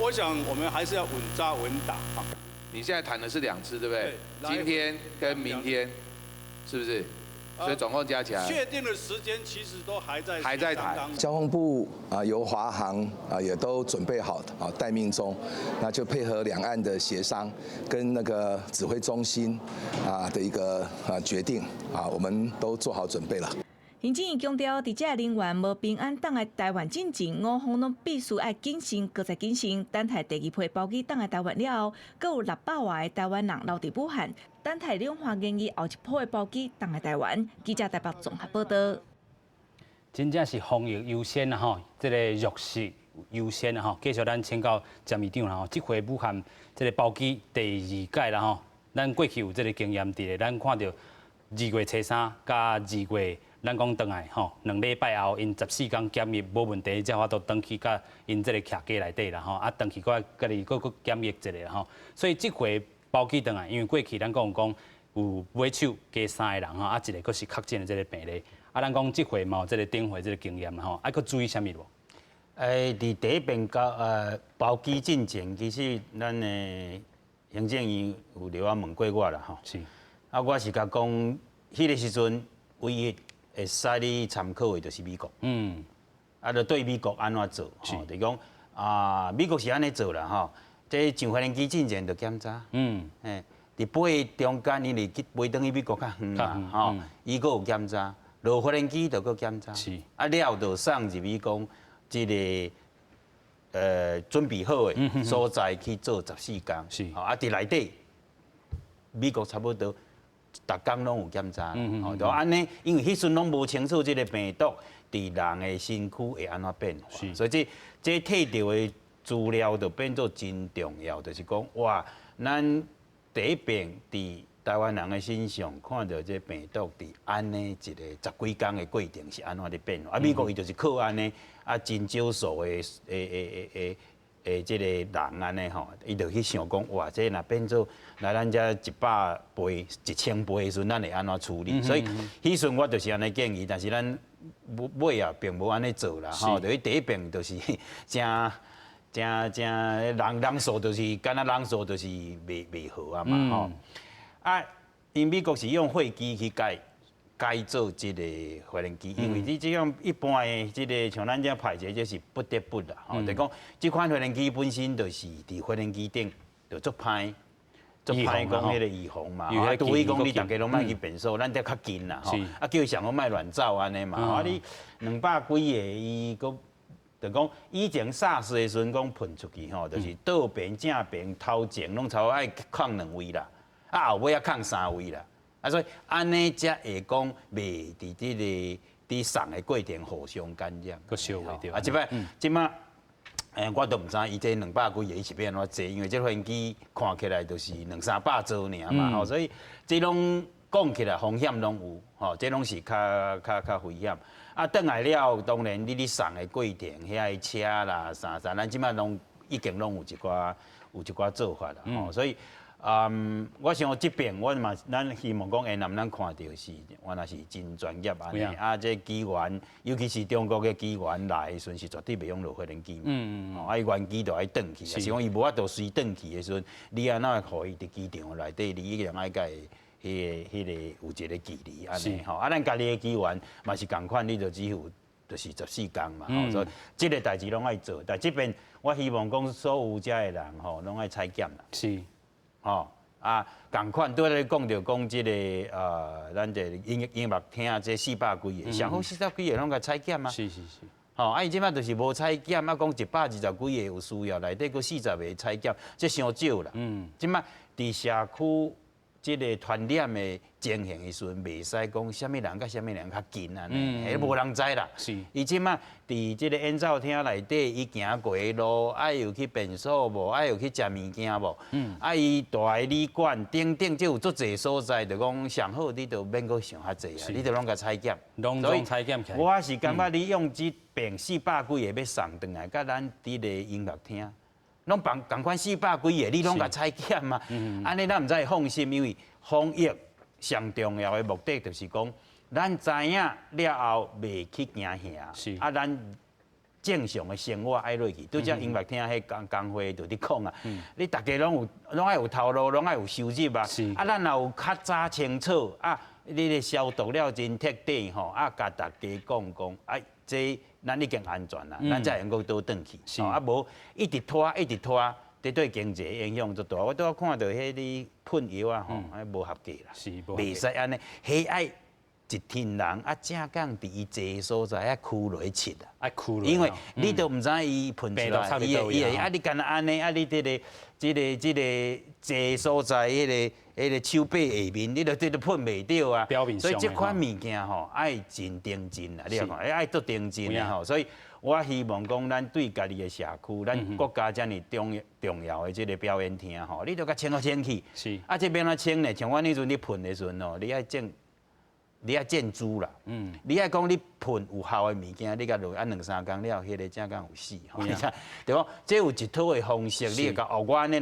我想我們還是要穩紮穩打啊。你現在談的是兩次，對不對？對。今天跟明天，是不是？所以總共加起來，確定的時間其實都還在還在談。交通部啊，由華航啊也都準備好啊待命中，那就配合兩岸的協商跟那個指揮中心啊的一個啊決定啊，我們都做好準備了。行政院強調，佇這人員無平安轉來台灣進前，我方攏必須愛謹慎，閣再謹慎。等待第二批包機轉來台灣了後，閣有600外個台灣人留佇武漢，等待兩岸研議後一波的包機轉來台灣。記者台北綜合報道。真正是防疫優先啊！吼，這個弱勢優先啊！吼，繼續咱請教詹院長啦！吼，這回武漢這個包機第二擺啦！吼，咱過去有這個經驗佇咧，咱看著2月初3佮2月。咱講轉來吼，2禮拜後，𪜶14天檢疫無問題，才有法度轉去佮𪜶這個客機內底啦吼，啊，轉去閣家己閣閣檢疫一下吼。所以這回包機轉來，因為過去咱講講有尾手加三個人吼，啊，一個閣是確診的這個病例，啊，咱講這回嘛有這個頂回這個經驗啦吼，啊，閣注意啥物無？佇第一遍交包機進前，其實咱的行政院有來問過我啦吼。啊，我是共講，彼個時陣唯一會使你參考的就是美國。啊，就對美國按怎做？吼，就是講啊，美國是按呢做啦吼。這上飛機進前就檢查。嘿，佇飛中間，因為去飛轉去美國較遠嘛，吼，伊閣有檢查，落飛機就閣檢查。啊，了就送入去講，這個準備好的所在去做14天。啊，佇內底，美國差不多。逐工攏有檢查，吼，就按呢，因為彼陣攏無清楚這個病毒佇人的身軀會按怎變化，所以這摕著的資料就變做真重要，就是講哇，咱第一遍佇台灣人的身上看著這病毒佇按呢一個十幾工的過程是按怎咧變化，啊，美國伊就是靠按呢，啊，真少數的的的的的這个人按呢吼，伊就去想講，哇，這若變做來咱遮100倍、1000倍的時陣，咱會按怎處理？所以彼陣我就是按呢建議，但是咱尾仔並無按呢做啦，吼，就是第一遍就是誠誠誠人人數就是敢若人數就是袂袂好啊嘛，吼。啊，𪜶美國是用貨機去改改做這个發電機，因為你這種一般的這个像咱遮派一个，這是不得不啦，吼，就講這款發電機本身就是佇發電機頂就足歹，足歹講彼个預防嘛，啊，除非講你逐家攏莫去便所，咱遮較近啦，吼，啊，叫伊上好莫亂走按呢嘛，啊，你200幾個伊閣就講以前 SARS 的時陣講噴出去吼，就是倒邊、正邊、頭前攏差不多愛囥兩位啦，啊後尾仔囥三位啦。啊，所以按呢才會講袂佇這个佇送的過程互相感染。閣燒袂著。啊，這擺這馬，我都毋知伊這兩百幾個伊是欲按怎坐，因為這飛機看起來就是兩三百座爾嘛，吼，所以這攏講起來風險攏有，吼，這攏是較較較危險。啊，轉來了，當然你咧送的過程，遐个車啦啥啥，咱這馬攏已經攏有一寡有一寡做法啦，吼，所以。嗯，我想這邊我嘛，咱希望講，下南咱看著是原來是真專業按呢。啊，這機員，尤其是中國的機員來的時陣，是絕對袂用落飛機嘛。啊，伊原機就愛轉去，啊是講伊無法度隨轉去的時陣，你按怎會予伊佇機場內底，你一定愛共伊彼个彼个有一个距離按呢吼。啊，咱家己的機員嘛是仝款，你就只有就是14工嘛。所以這个代誌攏愛做，但這邊我希望講所有遮的人吼，攏愛採檢啦。吼啊，仝款拄仔咧講著講這个咱這音音樂廳這四百幾个，上好四百幾个攏共採檢啊。吼，啊，伊這擺就是無採檢，啊，講120幾个有需要，內底閣40個採檢，這傷少啦。這擺佇社區這个傳染的情形的時陣，袂使講啥物人佮啥物人較近按呢，彼無人知啦。伊這擺佇這个演奏廳內底，伊行過的路，愛有去便所無？愛有去食物件無？啊，伊大的旅館等等，這有足濟所在，就講上好，你就免閣想較濟啊，你就攏共採檢。攏總採檢起來。我是感覺你用這邊四百幾個欲送轉來，佮咱佇个音樂廳，攏仝仝款四百幾個，你攏共採檢啊？按呢咱毋才會放心，因為防疫上重要的目的就是講，咱知影了後袂去驚嚇，啊，咱正常的生活愛落去。拄才音樂廳彼工工會就佇講啊，你逐家攏有攏愛有頭路，攏愛有收入啊。啊，咱若有較早清楚啊，你咧消毒了真徹底吼，啊，共逐家講講，啊，這咱已經安全啦，咱才會用閣倒轉去。啊，無一直拖一直拖，這對經濟影響足大。我拄仔看著彼咧噴藥啊吼，啊無合格啦，袂使按呢，彼愛一群人啊，正講佇伊坐所在啊，驅落去拭啊，愛驅落，因為你都毋知伊噴出來，伊會伊會啊，你敢若按呢啊，你這个這个這个坐所在彼个彼个手臂下面，你都這都噴袂著啊。所以這款物件吼，愛真認真啦，你看，愛足認真的吼。所以我希望講，咱對家己的社區，咱國家遮爾重重要的這个表演廳吼，你著共清好清氣。啊，這欲按怎清呢？像阮彼陣咧噴的時陣吼，你愛種。你愛建築啦，你愛講你噴有效的物件，你共落啊兩三工了，彼个正講有死吼，對無？這有一套的方式，你會共哦，我按呢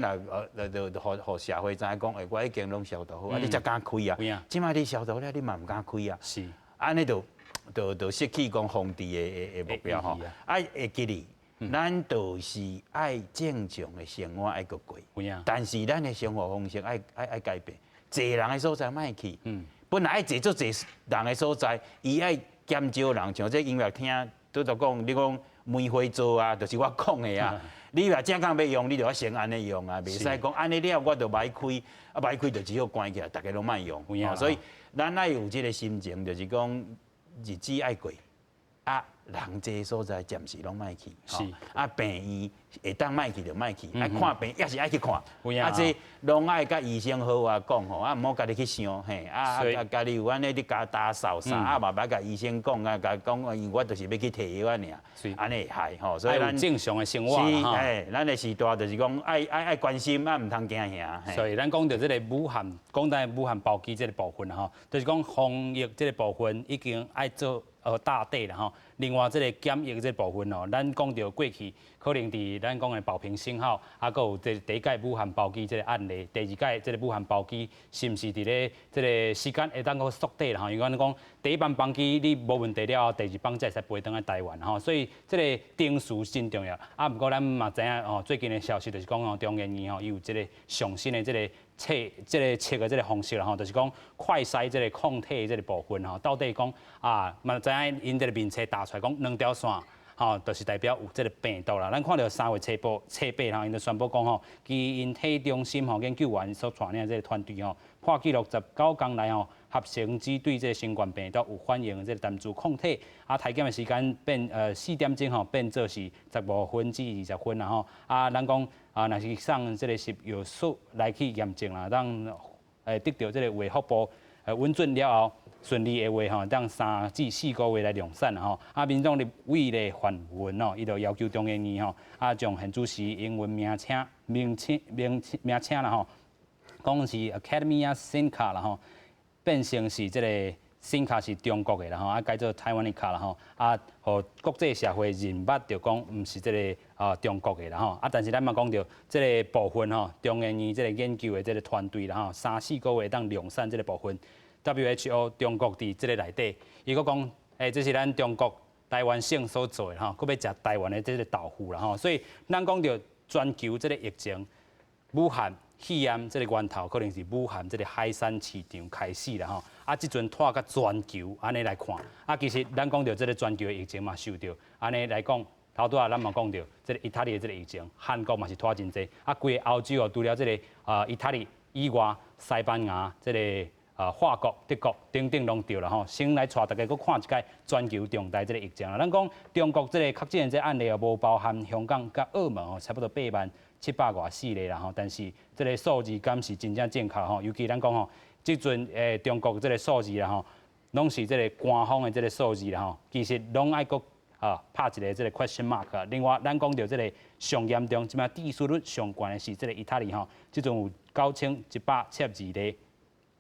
若就就予予社會知影講，欸，我已經攏消毒好，啊，你才敢開啊。這擺你消毒了，你嘛毋敢開啊。按呢就就就失去講防治的的目標吼。啊，會記得，咱就是愛正常的生活愛閣過，但是咱的生活方式愛愛愛改變，濟人的所在莫去。本來愛濟足濟人的所在，伊愛減少人，像這音樂廳，拄才講，你講梅花座啊，就是我講的啊。你若正講欲用，你就愛先按呢用啊，袂使講按呢了，我就䆀開，啊䆀開就只好關起來，逐家攏莫用。所以咱愛有這个心情，就是講日子愛過，啊人濟所在暫時攏莫去，啊病院會當莫去就莫去，愛看病猶是愛去看，啊這攏愛佮醫生好好講吼，啊毋好家己去想嘿，啊啊家己有按呢咧共打掃啥，啊嘛欲共醫生講啊，共講，因為我就是欲去提藥仔爾，按呢會害吼，所以咱正常的生活是，嘿，咱的時代就是講愛愛愛關心，啊毋通驚嚇。所以咱講著這个武漢，講到武漢包機這个部分吼，就是講防疫這个部分已經愛做大塊啦吼。另外，這个檢疫這部分哦，咱講著過去可能佇咱講的寶瓶星號，啊，閣有這第一擺武漢包機這个案例，第二擺這个武漢包機是毋是佇咧這个時間會當閣縮短啦？吼，因為咱講第一班班機你無問題了後，第二班才會使飛轉來台灣吼，所以這个程序真重要。啊，毋過咱嘛知影哦，最近的消息就是講哦，中研院吼，伊有這个上新的這个測這个測的這个方式啦吼，就是講快篩這个抗體這个部分吼，到底講啊，嘛知影𪜶這个面冊打出來講兩條線。吼，就是代表有這个病毒啦。咱看著3月初八、初八吼，𪜶就宣布講吼，基因體中心吼研究員所帶領這个團隊吼，破紀錄19工內吼，合成只對這个新冠病毒有反應的這个單株抗體。啊，篩檢的時間變4點鐘吼，變做是15分至20分啦吼。啊，咱講啊，若是送這个實藥所來去驗證啦，當得著這个衛福部允准了後，順利的話吼，當3至4個月來量產啦吼。啊，民眾立委咧發文哦，伊就要求中研院吼，啊，將現主時英文名稱、名稱、名名稱啦吼，講是 Academia Sinica 啦吼，變成是這个 Sinica 是中國的啦吼，啊改做 Taiwanica 啦吼，啊，予國際社會認捌著講毋是這个啊中國的啦吼，啊，但是咱嘛講著這个部分吼，中研院這个研究的這个團隊啦吼，3、4個月當量產這个部分。WHO 中國佇這个內底，伊閣講，欸，這是咱中國台灣省所做的吼，閣欲食台灣的這个豆腐啦吼，所以咱講著全球這个疫情，武漢肺炎這个源頭可能是武漢這个海產市場開始啦吼，啊，這陣拖甲全球按呢來看，啊，其實咱講著這个全球的疫情嘛，受著按呢來講，頭拄仔咱嘛講著這个意大利的這个疫情，韓國嘛是拖真濟，啊，規个歐洲哦，除了這个啊意大利以外，西班牙這个啊，法國、德國等等攏著啦吼，先來帶大家閣看一擺全球重大這个疫情啦。咱講中國這个確診的這个案例哦，無包含香港佮澳門哦，差不多8萬700外四例啦吼。但是這个數字敢是真正正確吼？尤其咱講吼，這陣中國這个數字啦吼，攏是這个官方的這个數字啦吼，其實攏愛閣啊拍一个這个 question mark。另外，咱講著這个上嚴重，這擺致死率上懸的是這个意大利吼，這陣有9172例。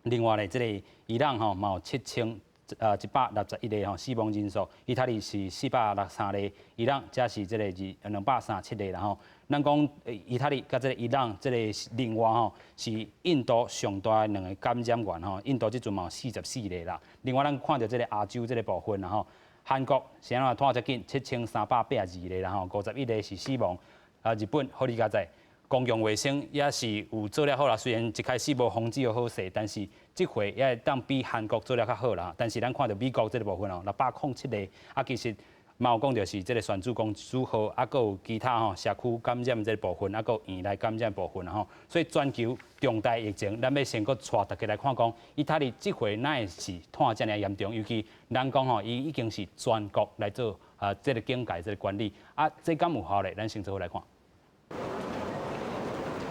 另外咧，這个伊朗吼嘛有7161例吼死亡人數，意大利是463例，伊朗才是這个237例啦吼。咱講意大利佮這个伊朗，這个另外吼是印度上大的兩个感染源吼，印度這陣嘛有44例啦。另外，咱看著這个亞洲這个部分啦吼，韓國是按怎拖遮緊7382例啦吼，51例是死亡。啊，日本好佳哉。公共衛生也是有做了好啦，雖然一開始無防止好勢，但是這回也會當比韓國做了較好啦。但是咱看著美國這個部分哦，607例，啊，其實嘛有講著是這個選主公主號，啊，閣有其他吼社區感染這個部分，啊，閣有院內感染部分吼。所以全球重大疫情，咱欲先閣帶大家來看講，意大利這回哪會是拖遮爾嚴重？尤其咱講吼，伊已經是全國來做啊這个警戒這个管理，啊，這敢有效咧？咱先做伙來看。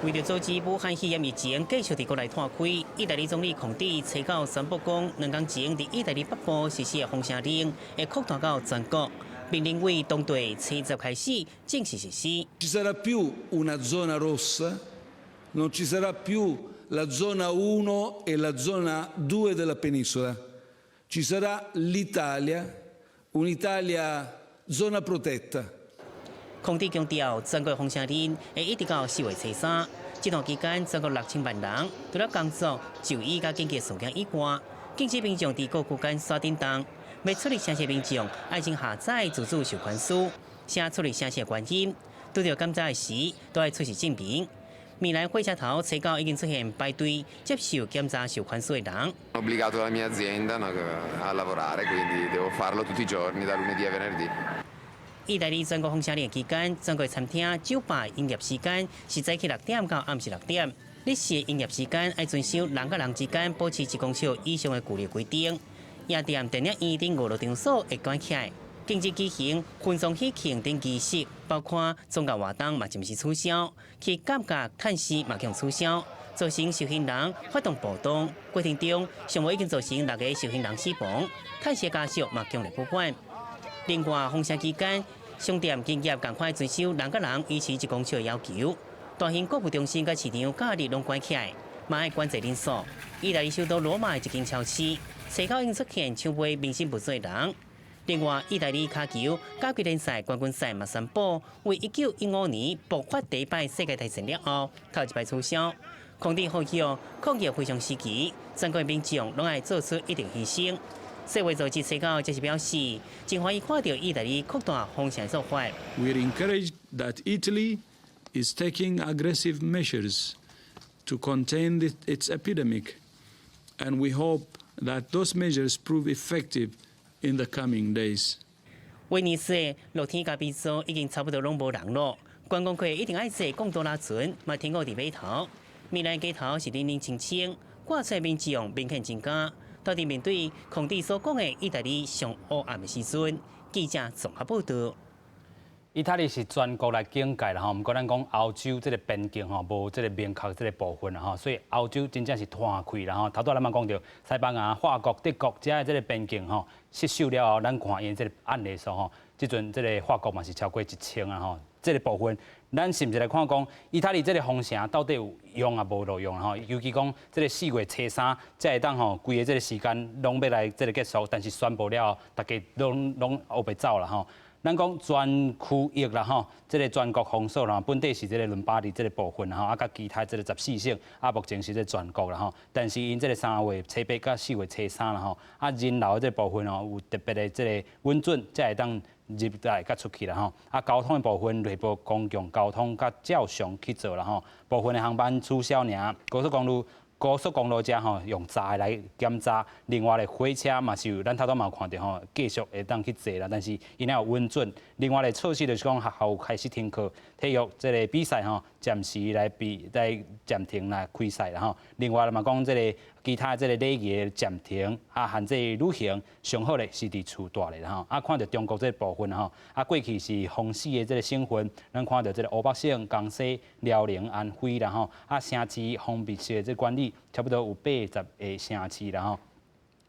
為著阻止武漢肺炎疫情繼續佇國內湠開，意大利總理孔蒂初九宣布講，2工前佇意大利北部實施的封城令會擴大到全國，並認為當地初十開始正式實施。 Ci sarà più una zona rossa, non ci sarà più la zona 1 e la zona 2 della penisola. Ci sarà l'Italia, un'Italia zona protetta. 孔蒂強調，全國封城令會一直到4月初三。這段期間，全國6000萬人除了工作、就醫佮緊急事件以外，禁止民眾佇各區間徙振動。欲出入城市民眾愛先下載自主授權書，寫出入城市的原因。拄著檢查時，都愛出示證明。米蘭火車頭初九已經出現排隊接受檢查授權書的人。 Obbligato dalla mia azienda a lavorare, quindi devo farlo tutti i giorni, da lunedì a venerdì. 意大利全國封城令期間，全國餐廳、酒吧營業時間是早起6點到暗時6點。日時營業時間愛遵守人佮人之間保持1公尺以上的距離規定。夜店、電影院等娛樂場所會關起來，禁止舉行婚喪喜慶等儀式，包括宗教活動嘛，暫時取消。去監獄探視嘛，予取消，造成受刑人發動暴動。過程中，上無已經造成六个受刑人死亡，探視家屬嘛強烈不滿。另外，封城期間，商店營業仝款遵守人佮人維持1公尺的要求。大型購物中心佮市場假日攏關起來，嘛愛管制人數。意大利首都羅馬的一間超市，初九已經出現搶買民生物資的人。另外，意大利跤球甲級聯賽冠軍賽嘛宣布，為1915年爆發第一擺世界大戰了後，頭一擺取消。孔蒂呼籲抗疫非常時期，全國民眾攏愛做出一定犧牲。世衛組織世界則是表示，真歡喜看著意大利擴大封城做法。 We are encouraged that Italy is taking aggressive measures to contain its epidemic, and we hope that those measures prove effective in the coming days. 威尼斯的露天咖啡座已經差不多攏無人囉，觀光客一定愛坐貢多拉船，嘛停靠佇碼頭。米蘭街頭是冷冷清清，掛出民眾明顯增加。到底面對孔蒂所講的意大利上烏暗的時陣，記者綜合報道。意大利是全國來警戒啦吼，毋過咱講歐洲這個邊境吼，無這個明確這個部分啦吼，所以歐洲真正是攤開啦吼。頭拄仔咱嘛講著，西班牙、法國、德國遮的這個邊境吼失守了後，咱看𪜶這個案例數吼，這陣這個法國嘛是超過1000啊吼。這個部分，咱是毋是來看講，意大利這個封城到底有用抑無路用吼？尤其講這個4月初3才會當吼，規个這個時間攏欲來這個結束，但是宣布了後，大家攏攏烏白走啦吼。咱講全區域啦吼，這個全國封鎖啦，本底是這個倫巴第這個部分吼，啊，佮其他這個14省，啊，目前是這全國啦吼。但是𪜶這個3月初8佮4月初3啦吼，啊，人流這個部分吼，有特別的這個允准，才會當入來佮出去啦吼。啊，交通的部分，內部公共交通佮照常去做啦吼。部分的航班取消爾，高速公路。高速公路遮吼用閘來檢查，另外咧火車嘛是有，咱頭拄嘛有看著吼，繼續會當去坐啦，但是𪜶也有允准。另外咧措施就是講學校開始停課，體育這個比賽吼暫時來比來暫停來開賽啦吼。另外嘛講這個其他這個禮儀的暫停，啊限制旅行，上好咧是佇厝蹛咧吼。啊看著中國這個部分吼，啊過去是封死的這個省份，咱看著這個湖北省、江西、遼寧、安徽啦吼，啊城市封閉式的這管理，差不多有80個城市啦吼。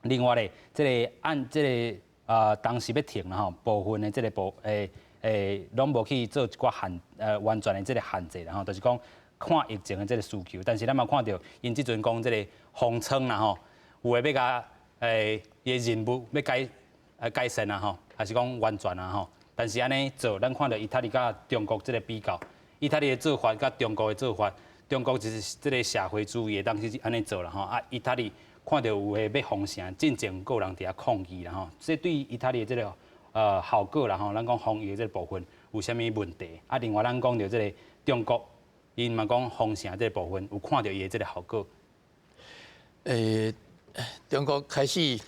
另外咧，這個按這個啊當時欲停啦吼，部分的這個部誒誒，攏無去做一寡限完全的這個限制啦吼，就是講看疫情的這個需求。但是咱嘛看著，𪜶這陣講這個封倉啦吼，有的欲共伊的任務欲改改善啊吼，還是講完全啊吼。但是按呢做，咱看著意大利佮中國這個比較，意大利的做法佮中國的做法，中國就是這個社會主義的當時按呢做啦吼，啊意大利看著有的欲封城，進前閣有人佇遐抗議啦吼，這對意大利的這個效果啦吼，咱講防疫的這個部分有啥物問題？啊，另外咱講著這個中國，𪜶嘛講封城這個部分有看著伊的這個效果。中國開始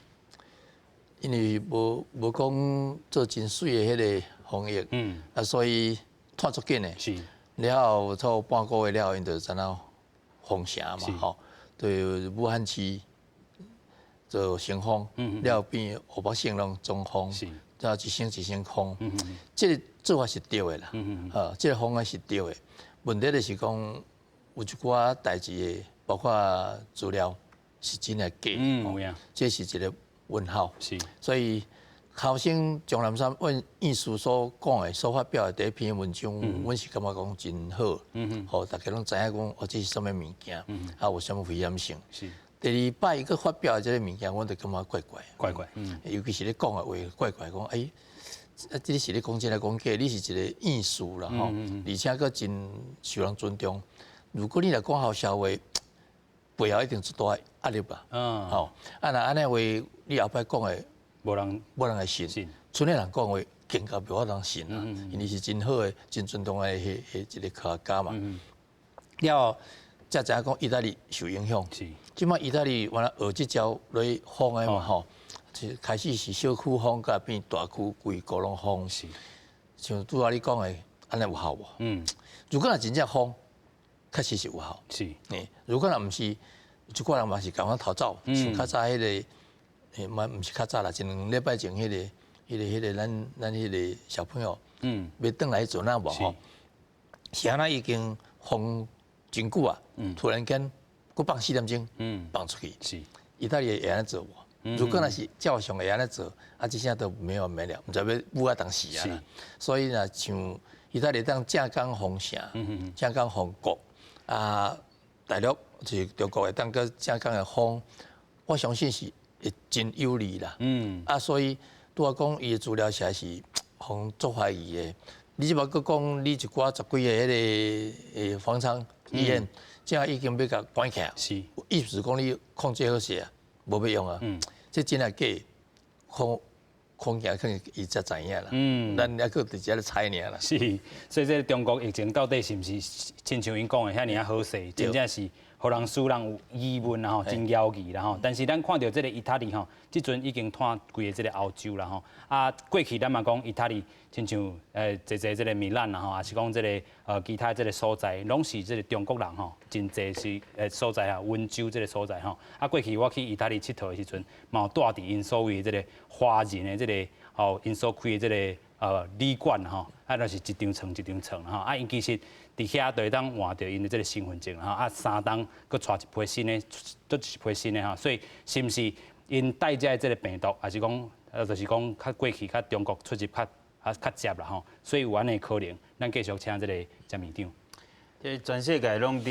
因為無無講做真媠的彼個防疫，啊，所以拖足緊的。了後拖半個月了後，𪜶就怎樣封城嘛，吼，對武漢市就先封，了後變湖北省攏總封，再一省一省封。這個做法是對的啦，啊，這個方案是對的。問題就是講有一寡代誌的，包括資料是真的假，這是一個問號。所以頭先鍾南山院士所講的、所發表的第一篇文章，阮是感覺講真好，予大家攏知影講哦，這是啥物物件，啊有啥物危險性。第二擺伊閣發表的這個物件，阮就感覺怪怪。怪怪，尤其是咧講的話怪怪，講欸，啊，這是咧講真抑講假？你是一個院士啦吼，而且閣真受人尊重。如果你若講好笑話，背後一定出大壓力吧？吼，啊若按呢話，你後擺講的，無人無人會信。賰的人講話更加無法通信啊，因為是真好的、真尊重的彼彼一個科學家嘛。了後才知影講意大利受影響。這擺意大利原來學這招來封的嘛吼，就開始是小區封，佮變大區規國攏封。像拄仔你講的，按呢有效無？如果若真正封，確實是有效。如果若毋是，一寡人嘛是共款逃走，像較早彼個，嘛毋是較早啦，一兩禮拜前彼個、彼個、彼個咱咱彼個小朋友，欲轉來彼陣啊無吼，是按怎已經封真久啊，突然間閣放4點鐘，放出去。意大利會按呢做無？如果若是照常會按呢做，啊，這下都沒完沒了，毋知欲舞到當時啊。所以若像意大利當正港封城，正港封國，啊，大陸就是中國會當閣正港的封，我相信是會真有利啦。啊，所以拄仔講伊的資料實在是予人足懷疑的。你這擺閣講你一寡十幾個彼个方艙醫院，這已經欲共關起來，意思講你控制好勢啊，無欲用啊。這真抑假，恐驚可能伊才知影啦。咱猶閣佇遮咧猜爾啦。是，所以這個中國疫情到底是毋是親像𪜶講的遐爾仔好勢，真正是予人使人有疑問啦吼，真猶疑啦吼。但是咱看著這个意大利吼，這陣已經拖規个這个歐洲啦吼。啊，過去咱嘛講意大利，親像濟濟這个米蘭啦吼，抑是講這个其他這个所在，攏是這个中國人吼，真濟是所在啊，溫州這个所在吼。啊，過去我去意大利𨑨迌的時陣，嘛有蹛佇𪜶所謂的這个華人的這个吼，𪜶所開的這个旅館吼，啊，就是一張床一張床吼，啊，𪜶其實佇遐就會當換著𪜶的這个身份證吼，啊，3冬閣帶一批新的，閣一批新的吼，所以是毋是𪜶帶遮的這个病毒，抑是講，就是講較過去較中國出入較啊較捷啦吼，所以有按呢可能。咱繼續請這个詹院長。這全世界攏佇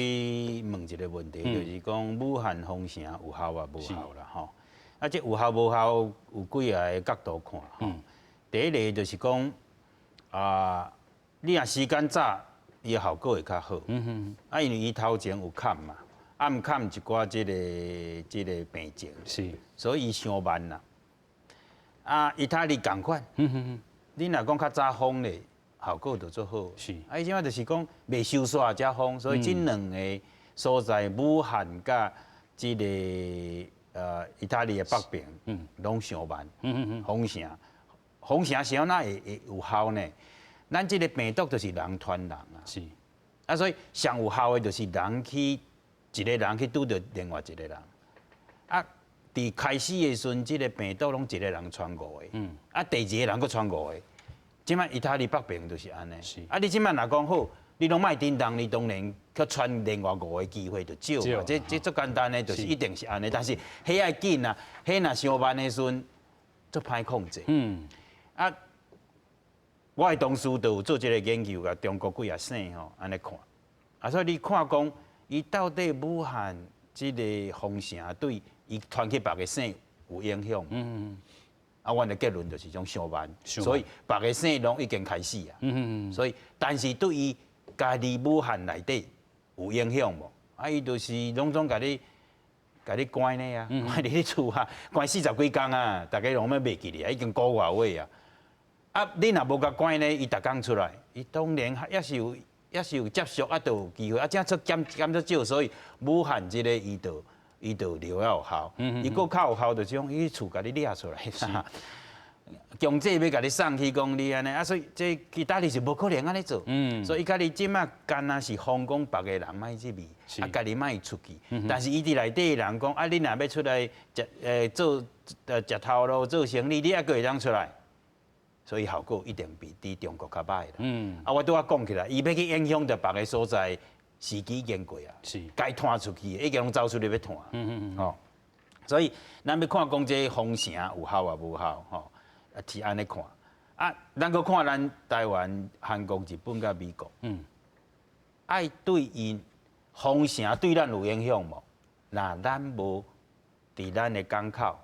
問一个問題，就是講武漢封城有效抑無效啦吼。啊，這有效無效有幾个角度看吼。第一个就是講啊，你若時間早，伊的效果會較好。啊，因為伊頭前有崁嘛，暗崁一寡這個病情，所以伊傷慢啦。啊，意大利仝款，你若講較早封咧，效果就足好。啊，伊這擺就是講袂收煞才封，所以這兩个所在，武漢佮這个意大利的北邊，攏傷慢。封城，封城是按怎會有效呢？咱這个病毒就是人傳人啊。啊，所以上有效的就是人去一个人去拄著另外一个人。啊，佇開始的時陣，這个病毒攏一个人傳五个。啊，第二个人閣傳五个。這擺意大利北邊就是按呢。啊，你這擺若講好，你攏莫振動，你當然去傳另外五个機會就少嘛。這足簡單的，就是一定是按呢。但是彼愛緊啊，彼若傷慢的時陣，足歹控制。啊，我的同事就有做這个研究，共中國幾个省吼按呢看。啊，所以你看講，伊到底武漢這个封城對伊傳去別个省有影響？啊，阮的結論就是種傷慢，所以別个省攏已經開始啊。所以，但是對伊家己武漢內底有影響無？啊，伊就是攏總共你關咧啊，關佇咧厝啊，關40幾工啊，逐家攏欲袂記咧，已經個外月啊。啊，你若無共關咧，伊逐工出來，伊當然抑是有接觸啊，就有機會啊，這出減減足少，所以武漢這个伊就留較有效，伊閣較有效，就是講伊厝共你掠出來，強制欲共你送去講你按呢，啊，所以這意大利是無可能按呢做，所以伊家己這擺干焦是封講別个人莫入去，啊，家己莫出去，但是伊佇內底的人講，啊，你若欲出來食做食頭路做生意，你猶閣會當出來，所以效果一定比佇中國較歹啦。啊，我拄仔講起來，伊欲去影響著別个所在。時機已經過啊，該拖出去的已經攏走出去欲拖，吼，所以咱欲看講這封城有效抑無效，吼，啊是按呢看，啊，咱閣看咱台灣、韓國、日本佮美國，愛對𪜶封城對咱有影響無？若咱無佇咱的港口，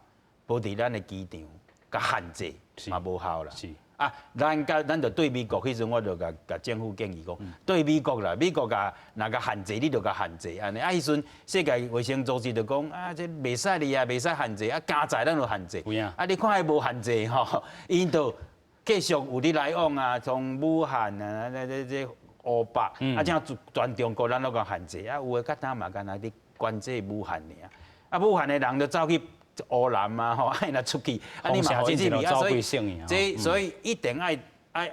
無佇咱的機場，共限制，嘛無效啦。啊，咱佮咱就對美國彼陣，我就共共政府建議講，對美國啦，美國共若共限制，你就共限制按呢。啊，彼陣世界衛生組織就講，啊，這袂使你啊，袂使限制，啊，加在咱就限制。啊，你看彼無限制吼，𪜶就繼續有佇來往啊，從武漢啊，這湖北，啊，這全中國咱攏共限制，啊，有的佮當嘛干焦佇管制武漢爾。啊，武漢的人就走去烏南啊，吼，啊，若出去，啊，你嘛予伊入去，啊，所以這所以一定愛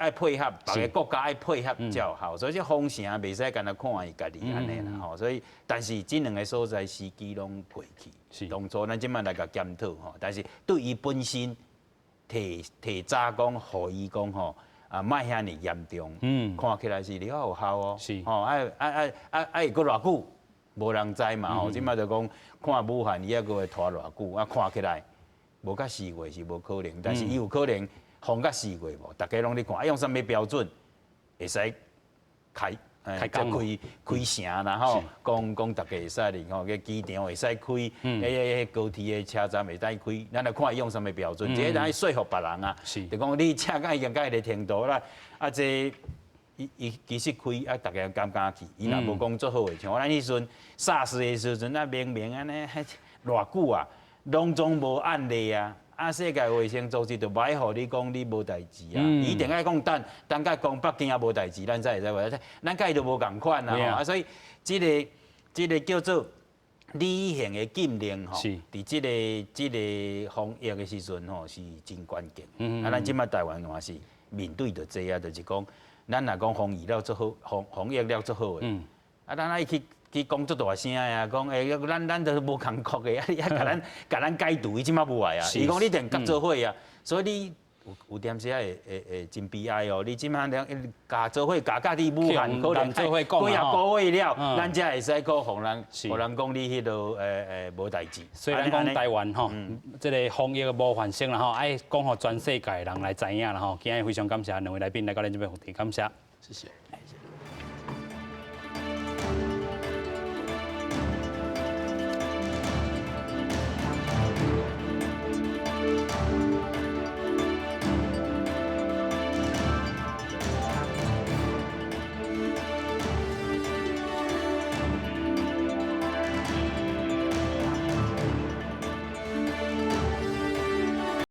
配合，別个國家愛配合才有效。所以這封城袂使干焦看伊家己按呢啦，吼。所以，但是這兩個所在時機攏過去，當初咱這擺來共檢討吼，但是對伊本身提提早講，予伊講吼，啊，莫遐爾嚴重，看起來是了有效哦，吼，啊啊啊啊啊會閣偌久？無人知嘛吼，這擺就講看武漢伊猶閣會拖偌久，啊看起來無到四月是無可能，但是伊有可能封到四月無？逐家攏咧看，啊用啥物標準會使開開開開城啦吼，講講逐家會使入吼，個機場會使開，彼個高鐵的車站會使開，咱來看伊用啥物標準，這個愛說服別人啊，就講你車甲已經到彼個程度啦，啊這伊伊其實開啊，逐家敢敢去，伊若無講做好的，像咱彼陣 SARS 的時陣啊，明明按呢，偌久啊，攏總無案例啊。啊！世界衛生組織就無愛予你講你無代誌啊，伊一定愛講等等甲講北京也無代誌，咱才會使話，咱佮伊都無仝款啊！啊，所以這個這個叫做旅行的禁令吼，佇這個這個防疫的時陣吼是真關鍵。啊，咱這擺台灣嘛是面對著這啊，就是講咱若講防疫了做好，防防疫了做好的，啊，咱愛去去講足大聲啊，講欸，咱咱都無仝國的，啊，你啊共咱共咱解除，伊這擺無愛啊，伊講你一定合做伙啊，所以你有有點時會會會真悲哀哦。你這擺兩共做伙共佮佇武漢可能幾仔個月了，咱才會使閣予人予人講你彼落欸欸無代誌。雖然講台灣吼，這个防疫無發生啦吼，愛講予全世界人來知影啦吼。今日非常感謝兩位來賓來到咱這邊訪談，感謝。謝謝。